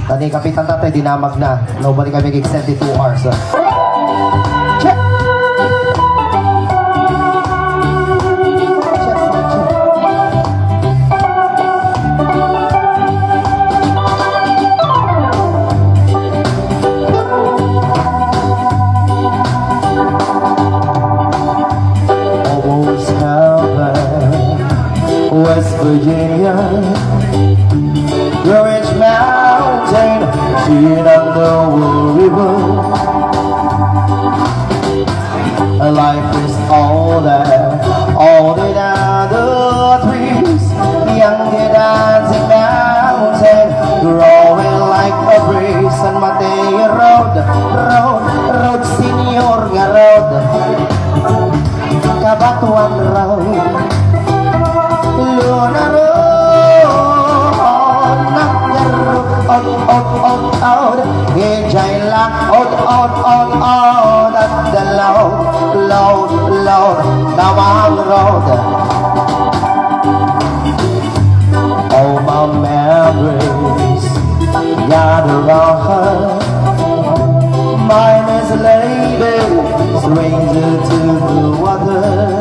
Tani, Kapitan Tatay, dinamag na. Nobody kami extend ti two hours. Check! Check, check, check. Almost heaven, West Virginia, Blue Ridge Mountain, Shenandoah River. Life is older, older than the trees. Younger than the mountain, growing like a breeze. San Mateo Road, road, road, Señor nga road. Cabatuan Road. Luna Road, naggaruk, ot, ot, ot, ot. Ijay la, ot, ot, ot, ot. At the loud, loud, loud, Damang Road. All my memories gather round her. My Miss Lady, stranger to the water.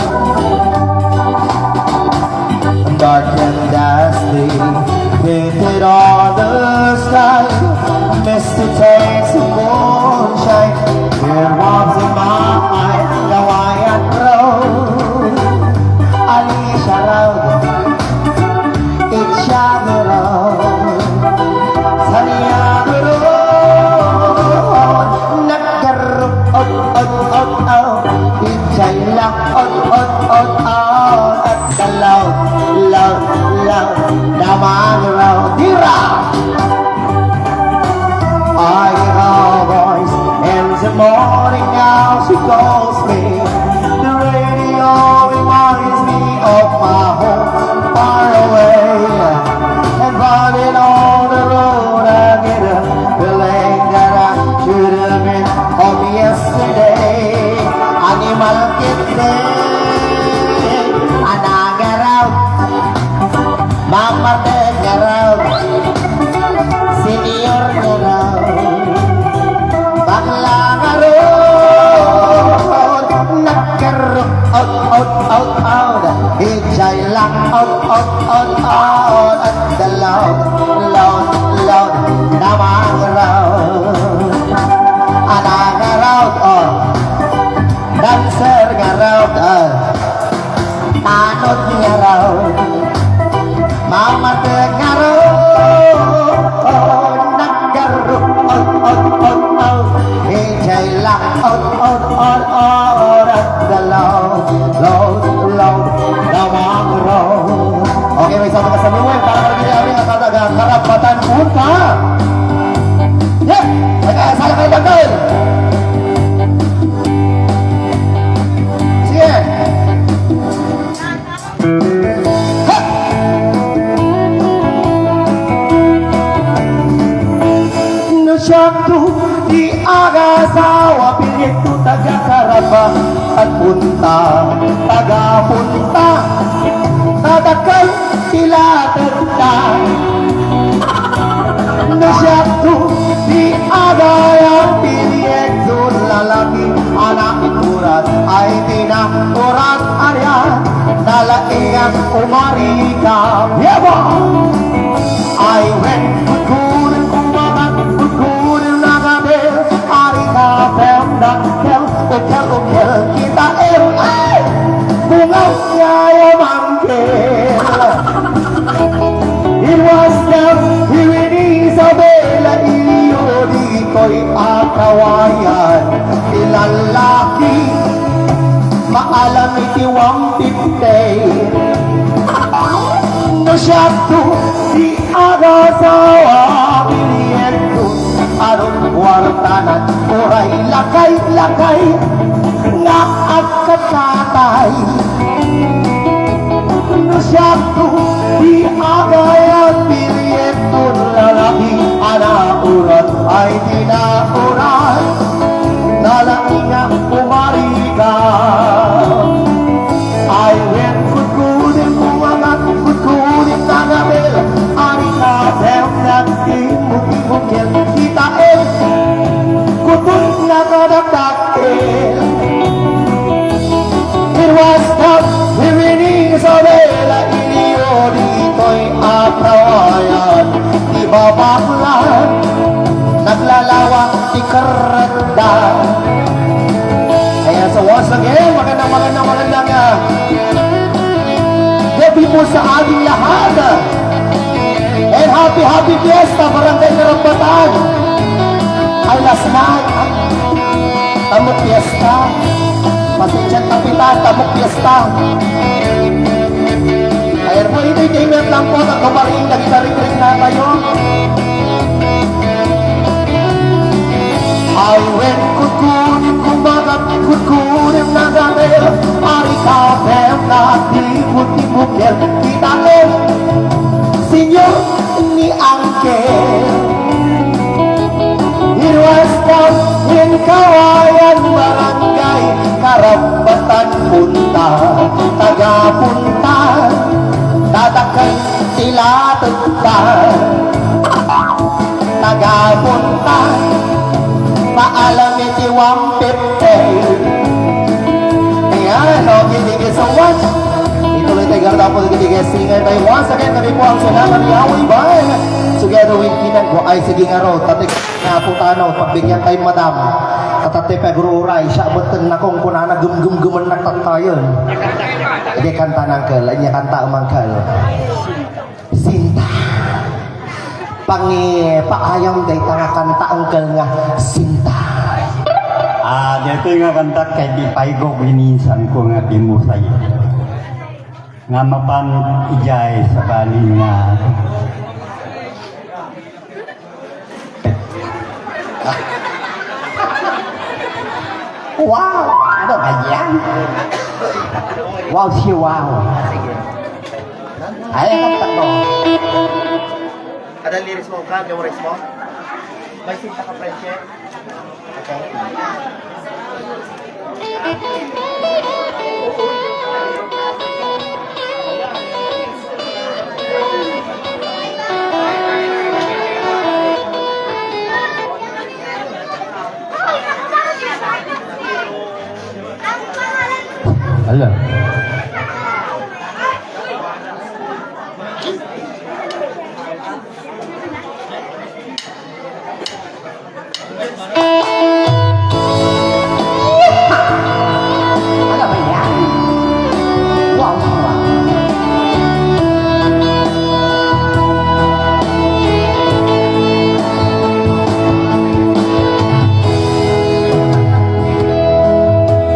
Dark and dusty, painted on the sky. Misty taste of moonshine. Teardrops in my eye, Kawayan Road. Alicia Road. Echagaro, Santiago, naggaruk, ot, ot, ot, ot, Echagaro, ot, ot, ot, ot, at the loud, loud, loud, Damang Road. Dira! I hear a voice in the morning now she calls me. The radio reminds me of my home far away. And driving on the road again, feeling that I should have been home yesterday. Animal Kidney, Anaga Road. Mama Tega Road, Señor Road, Bakla Road, naggaruk, out, out, out, out, ijay la, out, out, out, out, at the loud, loud, loud, Damang Road, Anaga Road, oh, Dancer nga Road, oh. Tanod nga raw, mamateg nga raw, naggaruk, ot, ot, ot, ot, ijay la, ot, ot, ot, ot, at the loud, loud, loud, Damang Road. Okay, may sa mga saluwi para kami ang kataga Karapatan Unta. Yeah! Nag-aasal kayo, Dagdag! Sige! Ha! No siak to ti agasawa, piritto taga Karapatan Unta, taga Punta, tadakkel ti lategta. No siak to ti agayam, ti riegso lalaki, anak turas ay tinaturas arian, nalaing at umarika. Yaba! I went to Gudgudin Kumakan, Gudgudin Nagatel, I Dakkel, ukel, ukel, kitaem, ay! Bunga nga yamangkel. It was them, here in Isabela, iyo ditoy a kawayan. Ti lallaki, maalam iti one fifty. No siak to, di agasawa, biliento, aron kuartanan, uray lakay-lakay nga agkakatay. No siak to, di agayat, biliento, lalaki a naurat, ay di naurat, lalaki nga umarika. I went kudkudim kumagat, kudkudim nagabil, ari ka dem nagtimukimukil, kitaem, kutun nakadakdakkel. It was not hearing Isabela, iniyo ditoy atawayan, di babaklan, naglalawa ti kerrekda. Ayan, so once again, magandang, magandang, magandang, ah, gabi po sa ating lahat. And happy, happy fiesta, Barangay Karambatan. Ay, last night. Ay, tamok fiesta. Pasensya, Kapitan, tamok fiesta. Ayan po, entertainment lang po, nagkamaring, nagkarikriknatayo. Awen kudkudim, kumbaga kudkudim na ganel, ari ka pem na tibutimbukel, kitaem, Señor ni Angkel. It was down in Kawayan, Barangay Karambatan, punta, taga-punta, tadaken ti latekda. Taga-punta, paalam iti one fifty. Ayan, okay, thank you so much. Ituloy tayo, garda po, sige, singer tayo. Once again, kami po ang Sinaman Yawi Band. Together with Kinang ko, ay, sige nga ro, tatik nga po tano, pagbigyan tayo, madam. Tatate pa, guru, uray, siya, ba't nakong kunana, gum-gum-guman, nagtatayon. Sige, kanta, Uncle. Anya, kanta, Uncle. Sinta. Pangi-, paayam dayta nga kanta, Uncle, nga Sinta. Ah, daytoy nga kanta ket di pay ko bininsan ko nga timusay. Nga mapan idiay sabali nga Wow! Ano ba yan? Wow, si wow. Ay, ang takbo. Ada lyrics mo, Uncle? Memorize mo? May sinta ka, friendship? Okay. Hala. Ano ba yan? Wow, wow.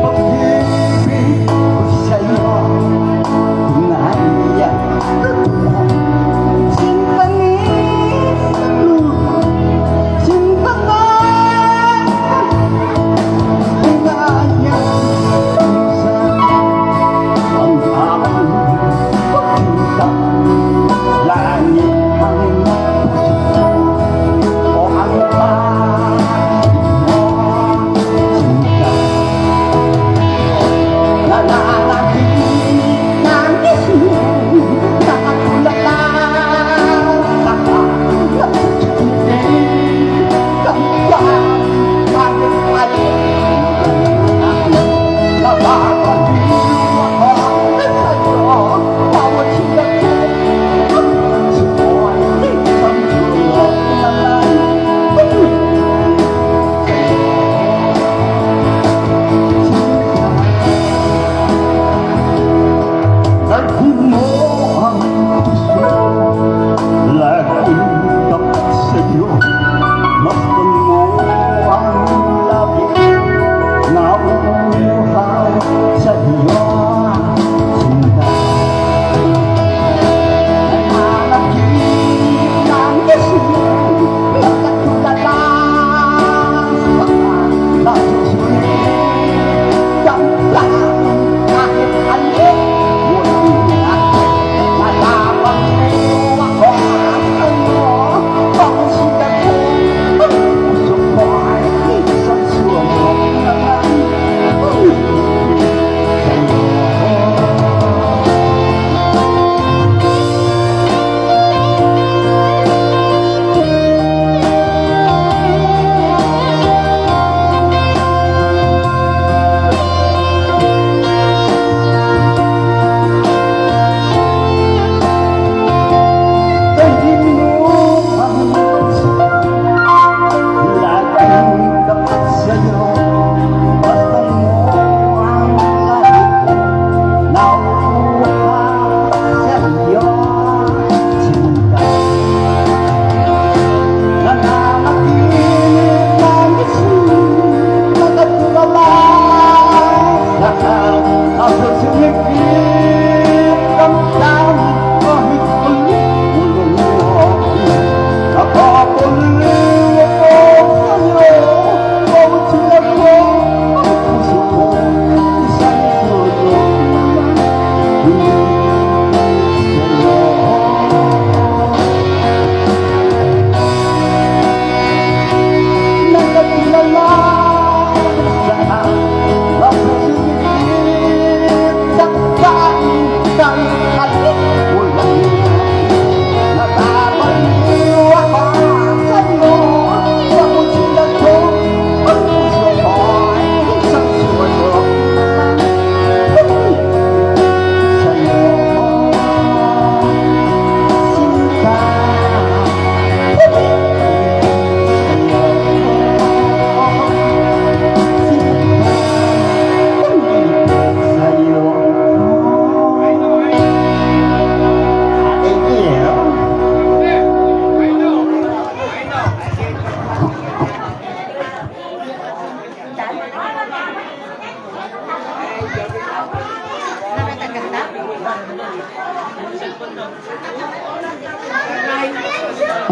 Pag-ibig ko sa'yo.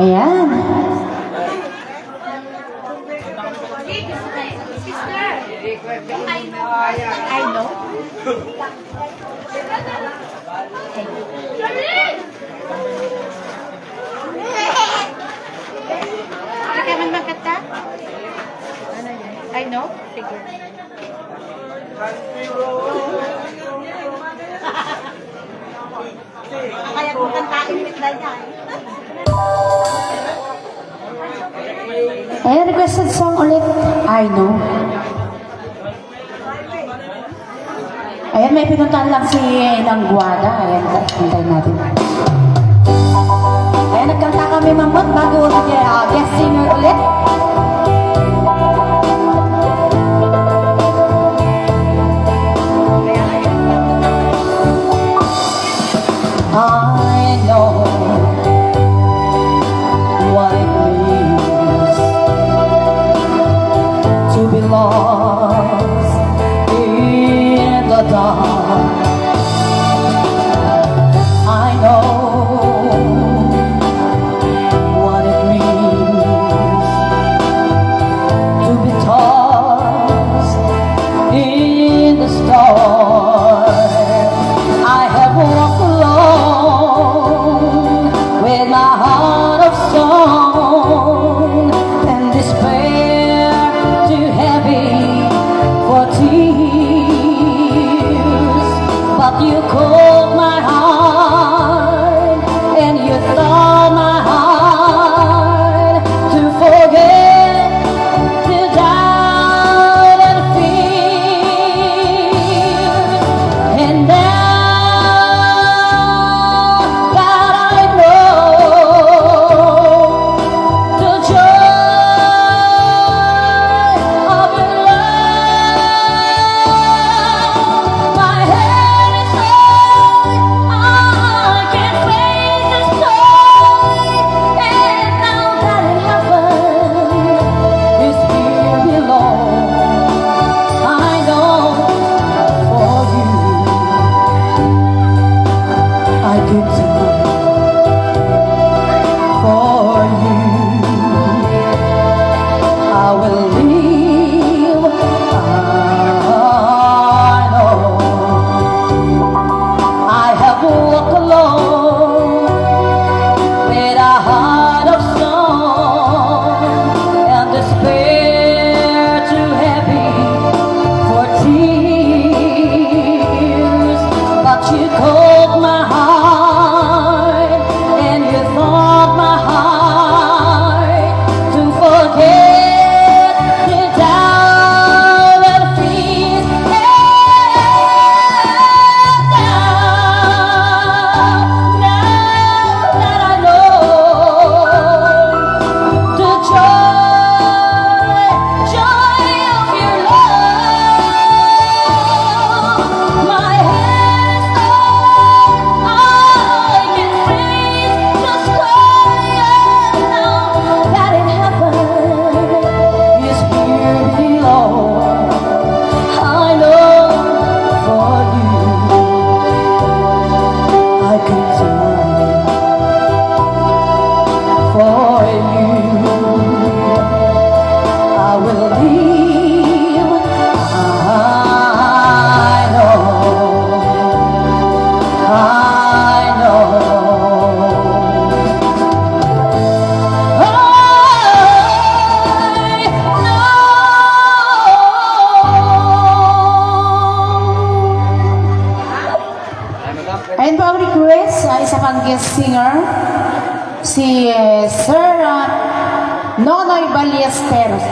Ayan. I know. Hindi ka man magkanta? I know? Sige. Kaya kung kantain, mitla niya eh. Ayan, requested song ulit. I know. Ayan, may pinuntahan lang si Inang Guada. Ayan, hintayin natin. Ayan, nagkanta kami, Mamot, bago ulit, ah, guest singer ulit. I know what it means to be lost in the dark. I know what it means to be tossed in the storm. I have walked alone with my heart of stone and despair too heavy for tears. But you called my heart and you taught my heart to forget the doubt and fear. And now that I know the joy of your love, my head is high, I can face the storm. And now that it happened, it's here below. I know for you I could die for you. I will live. I know I have walked alone with a heart of stone and despair too heavy for tears. But you caught my heart and you taught my heart to forget the doubt and fear. And now, now that I know the joy, joy of your love, my hands are, I can face the sky. And now that it happened, it's here below. I know for you I could die. For you I will live. I know, I know. I know. Ayan po ang request, ah, isa pang guest singer, si, eh, Sir, ah, Nonoy Ballesteros.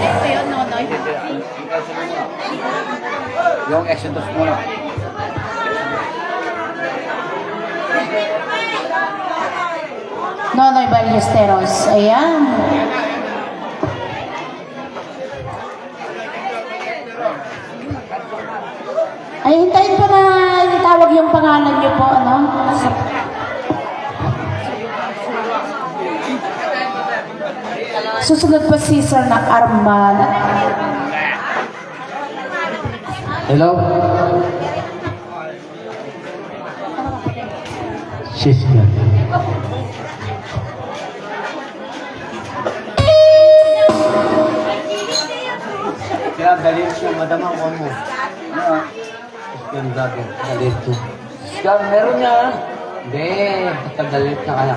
Yung Exodus muna. Nonoy Ballesteros. Ayan. Ay, hintayin po na itawag yung pangalan niyo po, ano? Susunod po si Sir na Arman. Hello? Sister. Galit siya, madama ko mo. Ano? Yung vlogger, galit to. Siya, meron niya. Hindi, basta galit na kaya.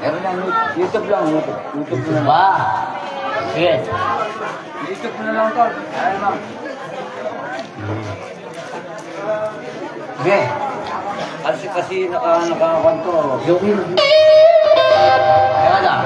Meron niya, YouTube lang, YouTube. YouTube na lang. Ba? Sige. YouTube na lang to. Ayaw lang. Sige. Kasi, kasi naka-, nakakuan to. Yung, yung, kaya lang.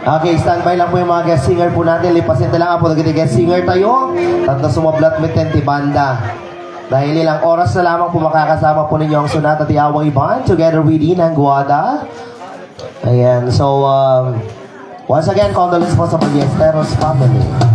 Okay, standby lang po yung mga guest singer po natin. Lipasin ta lang po dagiti guest singer tayo. Tapno sumablat met ti banda. Dahil ilang oras na lamang po makakasama po ninyo ang Sonata ti Away Band together with Inang Guada. Ayan, so, um, once again, condolence po sa Ballesteros family.